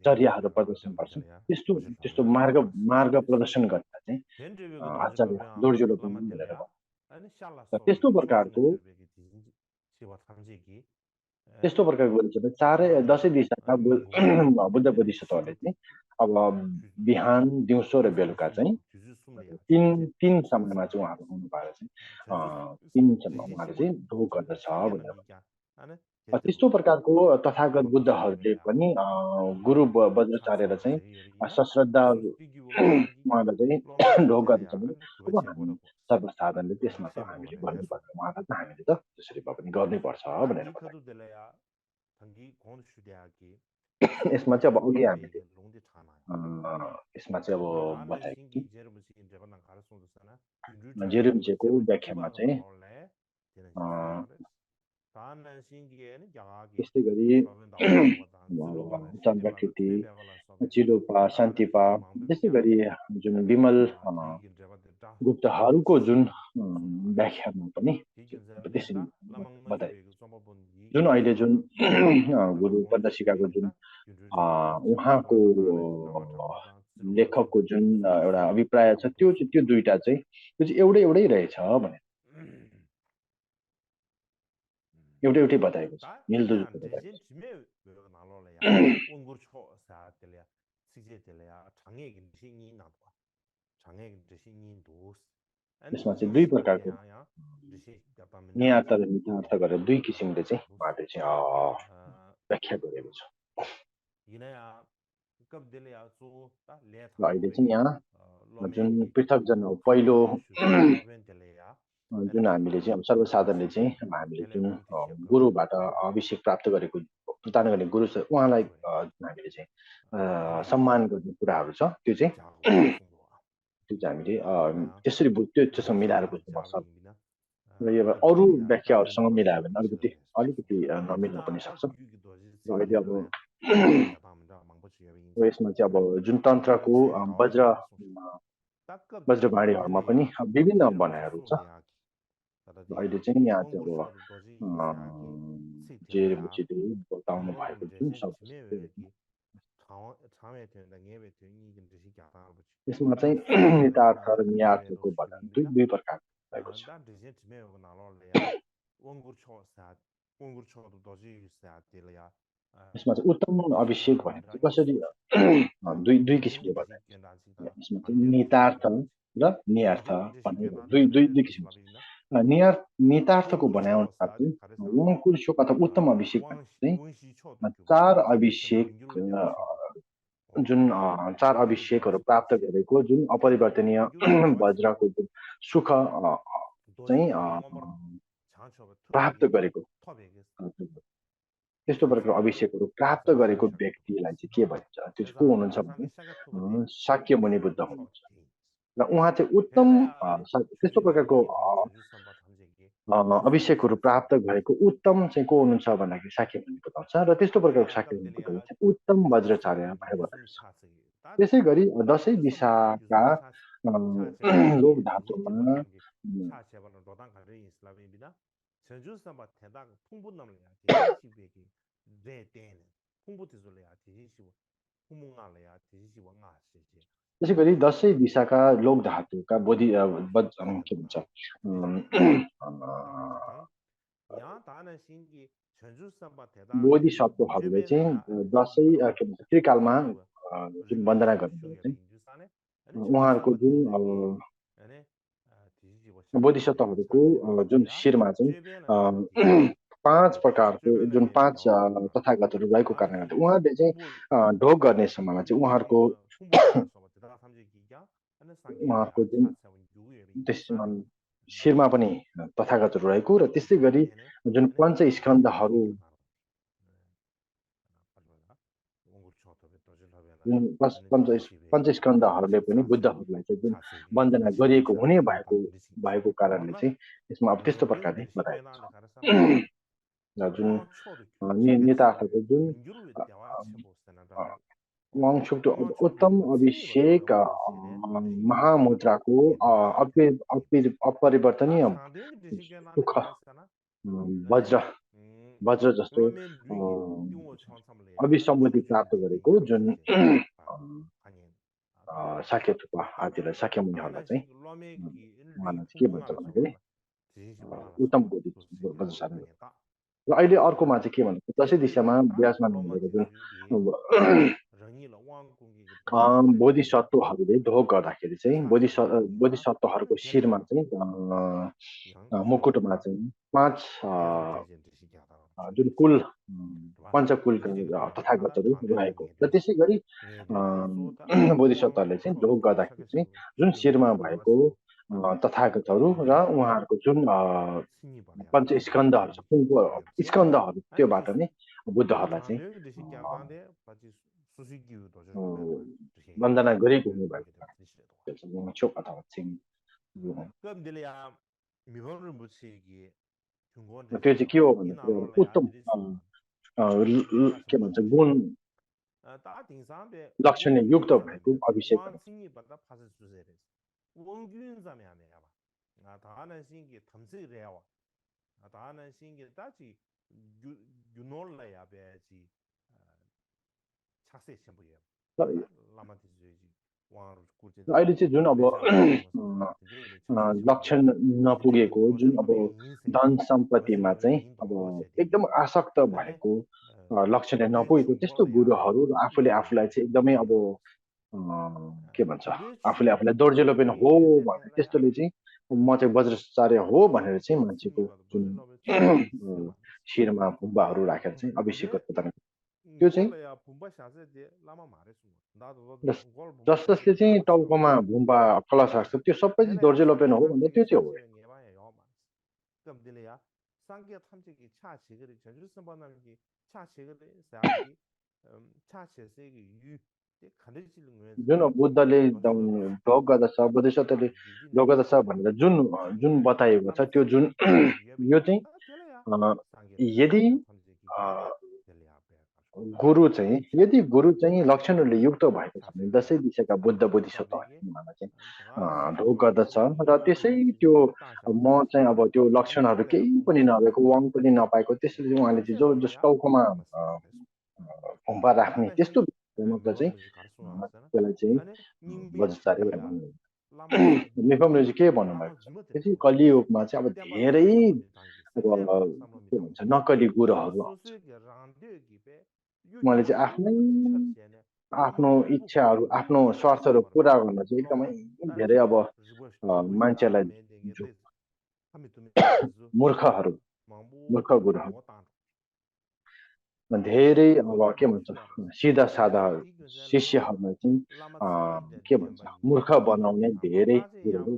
चर्याहरू प्रदर्शन गर्छ त्यस्तो मार्ग प्रदर्शन गर्दा चाहिँ आचार्य दोर्जेलोबेन भनेर भन्छ त्यस्तो प्रकारको चारै 10 दिशाका बुद्ध बोधिसत्वहरूले चाहिँ अब बिहान दिउँसो र बेलुका चाहिँ तीन समयमा चाहिँ उहाँहरू हुनु भएर चाहिँ तीन समयमा उहाँहरू चाहिँ ढोग गर्दछ भनेर त्यस्तो प्रकारको तथागत बुद्धहरूले पनि गुरु वज्राचार्यलाई चाहिँ सश्रद्धा उहाँलाई चाहिँ ढोग गर्दछ भने अब हामी सर्वसाधारणले त्यसमा त हामीले गर्नुपर्छ उहाँलाई त हामीले त त्यसरी भए पनि गर्नुपर्छ भनेर यसमा चाहिँ अब अघि हामीले यसमा चाहिँ अब बताएको जेरुम्चेको व्याख्यामा चाहिँ त्यस्तै गरी चन्द्रकृति चिलोपा शान्तिपा त्यस्तै गरी जुन विमल गुप्तहरूको जुन व्याख्यामा पनि त्यसरी बताएको जुन अहिले जुन गुरु पद्मशिखाको जुन उहाँको लेखकको जुन एउटा अभिप्राय छ त्यो दुईटा चाहिँ त्यो चाहिँ एउटै रहेछ भने एउटै बताएको छ मिल्दोजुल्दो बताएको यसमा चाहिँ दुई प्रकारको नियार्थ र नितार्थ गरेर दुई किसिमले चाहिँ उहाँले चाहिँ व्याख्या गरेको छ अहिले चाहिँ यहाँ जुन पृथकजन हो पहिलो जुन हामीले चाहिँ सर्वसाधारणले चाहिँ हामीले जुन गुरुबाट अभिषेक प्राप्त गरेको प्रदान गर्ने गुरु छ उहाँलाई हामीले चाहिँ सम्मान गर्ने कुराहरू छ त्यो चाहिँ हामीले त्यसरी त्योसँग मिलाएर बुझ्नुपर्छ र यो अरू व्याख्याहरूसँग मिलायो भने अलिकति नमिल्न पनि सक्छ र अहिले अब यसमा चाहिँ अब जुन तन्त्रको वज्रवाणीहरूमा पनि विभिन्न भनाइहरू छ अहिले चाहिँ यहाँ चाहिँ अब जेरुम्चेले बताउनु भएको जुन शब्द यसमा चाहिँ नितार्थ र नियार्थको वर्णन दुई प्रकार भएको छ यसमा चाहिँ उत्तम अभिषेक भनेको कसरी दुई किसिमले बताएको छ यसमा चाहिँ नितार्थ र नियार्थ भन्ने दुई किसिम छ नितार्थको भनाइअनुसार चाहिँ वङकुल शोक अथवा उत्तम अभिषेक चाहिँ चार अभिषेकहरू प्राप्त गरेको जुन अपरिवर्तनीय वज्रको जुन सुख चाहिँ प्राप्त गरेको त्यस्तो प्रकारको अभिषेकहरू प्राप्त गरेको व्यक्तिलाई चाहिँ के भनिन्छ त्यो चाहिँ को हुनुहुन्छ भने शाक्य मुनि बुद्ध हुनुहुन्छ र उहाँ चाहिँ उत्तम त्यस्तो प्रकारको अभिषेकहरू प्राप्त गरेको उत्तम चाहिँ को हुनुहुन्छ भन्दाखेरि शाक्य मुनि बताउँछ र त्यस्तो प्रकारको शाक्य मुनि बुद्ध चाहिँ उत्तम वज्राचार्य भनेर बताउँछ त्यसै गरी 10 दिशाका लोक धातुमा त्यसै गरी 10 दिशाका लोक धातुका बोधि के भन्छ बोधिसत्वहरूले चाहिँ 10 के भन्छ त्रिकालमा जुन वन्दना गर्नुभयो चाहिँ उहाँहरूको जुन बोधिसत्वहरूको जुन शिरमा चाहिँ 5 प्रकारको जुन 5 तथागतहरू रहेको कारणले गर्दा उहाँहरूले चाहिँ ढोग गर्ने समयमा चाहिँ उहाँहरूको जुन शिरमा पनि तथागतहरू रहेको र त्यसै गरी जुन पञ्चस्कन्धहरू पञ्चस्कन्धहरूले पनि बुद्धहरूलाई चाहिँ जुन वन्दना गरिएको हुने भएको कारणले चाहिँ यसमा अब त्यस्तो प्रकारले बताएको छ जुन नेताहरूको जुन वाङछुक उत्तम अभिषेक महामुद्राको अपरिवर्तनीय सुख वज्र जस्तो अभिसम्बोधि प्राप्त गरेको जुन शाक्य थुपा आदिलाई शाक्य मुनिहरूलाई चाहिँ उहाँलाई के भन्छ भन्दाखेरि उत्तम बोधि वज्रसाधन र अहिले अर्कोमा चाहिँ के भन्छ 10 दिशामा विराजमान हुनुभएको जुन बोधिसत्वहरूले ढोग गर्दाखेरि चाहिँ बोधिसत्वहरूको शिरमा चाहिँ मुकुटमा चाहिँ 5 जुन कुल पञ्चकुलका तथागतहरू रहेको र त्यसै गरी बोधिसत्वहरूले चाहिँ ढोग गर्दाखेरि चाहिँ जुन शिरमा भएको तथागतहरू र उहाँहरूको जुन पञ्चस्कन्धहरू छ स्कन्धहरू त्योबाट नै बुद्धहरूलाई चाहिँ वन्दना गरेको हुने भएको वाङछुक अथवा छिङ त्यो चाहिँ के हो भन्दाखेरि उत्तम के भन्छ गुण लक्षणले युक्त भएको अभिषेक अहिले चाहिँ जुन अब लक्षण नपुगेको जुन अब धन सम्पत्तिमा चाहिँ अब एकदम आसक्त भएको लक्षणले नपुगेको त्यस्तो गुरुहरू र आफूलाई चाहिँ एकदमै अब के भन्छ आफूलाई दोर्जेलो पनि हो भने त्यस्तोले चाहिँ म चाहिँ वज्राचार्य हो भनेर चाहिँ मान्छेको जुन शिरमा भुम्बाहरू राखेर चाहिँ अभिषेक प्रदान त्यो चाहिँ जसले चाहिँ टाउकोमा भुम्बा कलश राख्छ त्यो सबै चाहिँ दोर्जेलो पनि हो भन्दा त्यो चाहिँ हो जुन बुद्धले ढोग गर्दछ बोधिसत्वले ढोग गर्दछ भनेर जुन बताइएको छ त्यो जुन यो चाहिँ यदि गुरु चाहिँ लक्षणहरूले युक्त भएको छ भने 10 दिशाका बुद्ध बोधिसत्वहरूलाई चाहिँ ढोग गर्दछ र त्यसै त्यो म चाहिँ अब त्यो लक्षणहरू केही पनि नभएको वाङ पनि नपाएको त्यसरी उहाँले चाहिँ जो टाउकोमा भुम्बा राख्ने त्यस्तो चाहिँ त्यसलाई चाहिँ वज्राचार्य भन्नु मिफमले चाहिँ के भन्नुभएको छ त्यो चाहिँ कलियुगमा चाहिँ अब धेरै के भन्छ नक्कली गुरुहरू आउँछ उहाँले चाहिँ आफ्नो इच्छाहरू आफ्नो स्वार्थहरू पुरा गर्न चाहिँ एकदमै धेरै अब मान्छेलाई मूर्ख गुरुहरू धेरै अब के भन्छ सिधा साधा शिष्यहरूलाई चाहिँ के भन्छ मूर्ख बनाउने धेरै गुरुहरू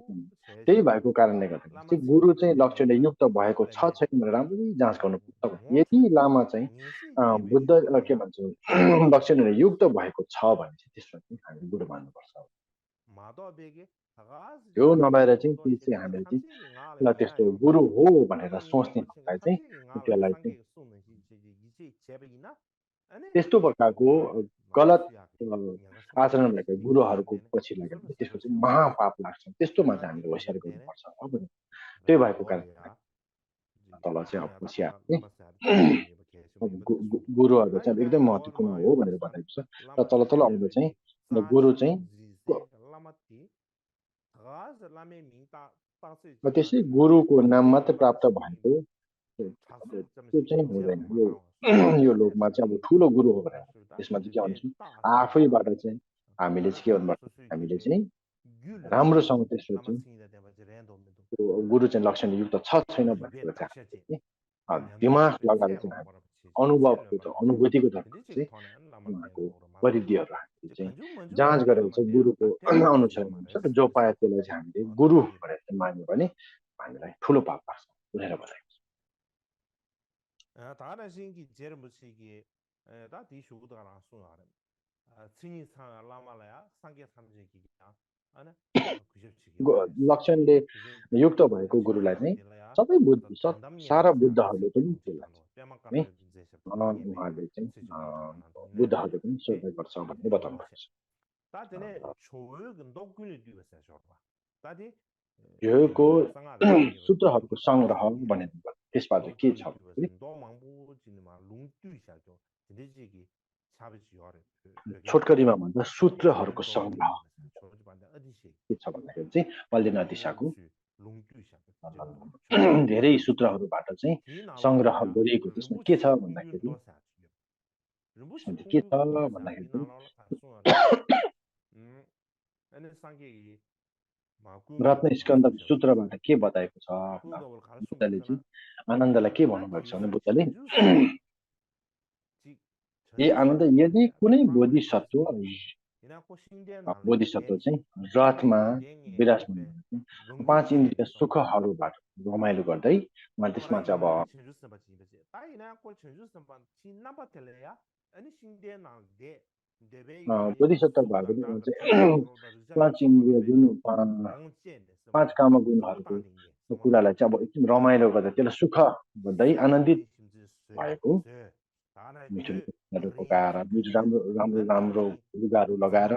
त्यही भएको कारणले गर्दा चाहिँ गुरु चाहिँ लक्ष्यले युक्त भएको छ छैन भनेर राम्ररी जाँच गर्नुपर्छ यदि लामा चाहिँ बुद्ध के भन्छ लक्ष्यले युक्त भएको छ भने चाहिँ त्यसलाई चाहिँ हामीले गुरु मान्नुपर्छ त्यो नभएर चाहिँ त्यो चाहिँ हामीले चाहिँ त्यस्तो गुरु हो भनेर सोच्नेहरूलाई चाहिँ त्यसलाई चाहिँ त्यस्तो प्रकारको गलत आचरण भएको गुरुहरूको पछि लागेर त्यसको चाहिँ महापाप लाग्छ त्यस्तोमा चाहिँ हामीले होसियार गर्नुपर्छ त्यही भएको कारण तल चाहिँ अब होसियार गुरुहरू चाहिँ एकदम महत्त्वपूर्ण हो भनेर बताएको छ र तल आउँदा चाहिँ गुरु चाहिँ त्यसै गुरुको नाम मात्र प्राप्त भएको त्यो चाहिँ हुँदैन यो लोकमा चाहिँ अब ठुलो गुरु हो भनेर त्यसमा चाहिँ के भन्छ आफैबाट चाहिँ हामीले चाहिँ के गर्नुपर्छ हामीले चाहिँ राम्रोसँग त्यसको चाहिँ त्यो गुरु चाहिँ लक्षण युक्त छ छैन भनेर चाहिँ दिमाग लगाएर चाहिँ अनुभवको त अनुभूतिको तर्फ चाहिँ उहाँको परिधिहरू हामीले चाहिँ जाँच गरेर चाहिँ गुरुको अनुसरण हुन्छ जो पाए त्यसलाई चाहिँ हामीले गुरु भनेर चाहिँ मान्यो भने हामीलाई ठुलो पाप पर्छ भनेर बताएको छ लक्षणले युक्त भएको गुरुलाई चाहिँ सबै बुद्ध सारा बुद्धहरूले पनि त्यसलाई उहाँले चाहिँ बुद्धहरूले पनि स्वीकार गर्छ भन्ने बताउनु भएको छ योगको सूत्रहरूको संग्रह भनेर त्यसबाट के छ छोटकरीमा भन्दा सूत्रहरूको संग्रह के छ भन्दाखेरि चाहिँ पल्देन दिशाको धेरै सूत्रहरूबाट चाहिँ संग्रह गरिएको त्यसमा के छ भन्दाखेरि रत्न स्कन्द सूत्रबाट के बताएको छ बुद्धले चाहिँ आनन्दलाई के भन्नुभएको छ भने बुद्धले ए आनन्द यदि कुनै बोधिसत्व चाहिँ रथमा विराजमान 5 इन्द्रिय सुखहरूबाट रमाइलो गर्दै त्यसमा चाहिँ अब बोधिसत्व भएको चाहिँ 5 इन्द्रिय जुन 5 काम गुणहरूको कुरालाई चाहिँ अब एकदम रमाइलो गर्दा त्यसलाई सुख गर्दै आनन्दित भएको मिठो पकाएर राम्रो लुगाहरू लगाएर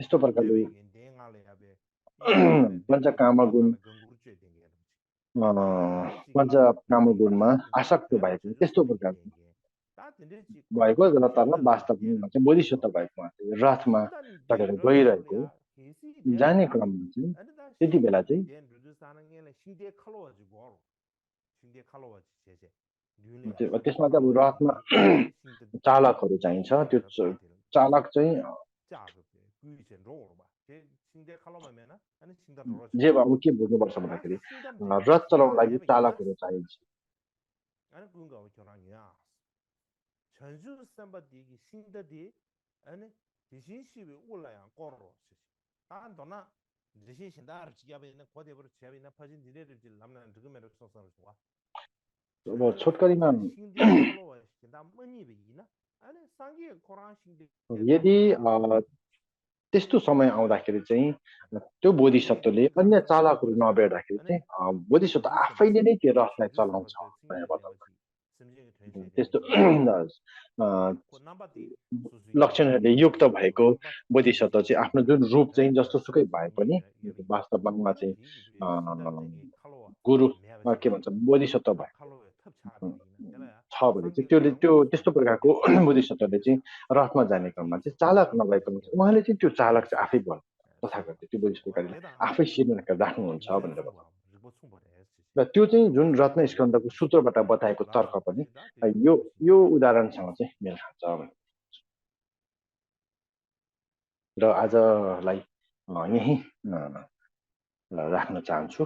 यस्तो प्रकारले पञ्चकामगुणमा आसक्त भएको त्यस्तो प्रकारको भएको र तर वास्तवमा चाहिँ बोधिसत्व भएको रथमा चढेर गइरहेको जाने क्रममा चाहिँ त्यति बेला चाहिँ त्यसमा चाहिँ अब रथमा चालकहरू चाहिन्छ त्यो चालक चाहिँ जे अब के बुझ्नुपर्छ भन्दाखेरि रथ चलाउन लागि चालकहरू चाहिन्छ अब छोटकरीमा यदि त्यस्तो समय आउँदाखेरि चाहिँ त्यो बोधिसत्वले अन्य चालकहरू नभेट्दाखेरि चाहिँ बोधिसत्व आफैले नै त्यो रथलाई चलाउँछ भनेर बताउँछ त्यस्तो लक्षणहरूले युक्त भएको बोधिसत्व चाहिँ आफ्नो जुन रूप चाहिँ जस्तो सुकै भए पनि वास्तवमा चाहिँ गुरु के भन्छ बोधिसत्व भएको छ भने चाहिँ त्यो त्यस्तो प्रकारको बोधिसत्वले चाहिँ रथमा जाने क्रममा चाहिँ चालक नभएको उहाँले चाहिँ त्यो चालक चाहिँ आफै भयो तथा गर्दै त्यो बोधिसत्वले आफै सिर्जना राख्नुहुन्छ भनेर बताउँछ र त्यो चाहिँ जुन रत्न स्कन्धको सूत्रबाट बताएको तर्क पनि यो उदाहरणसँग चाहिँ मेल खान्छ भनेर र आजलाई यही राख्न चाहन्छु।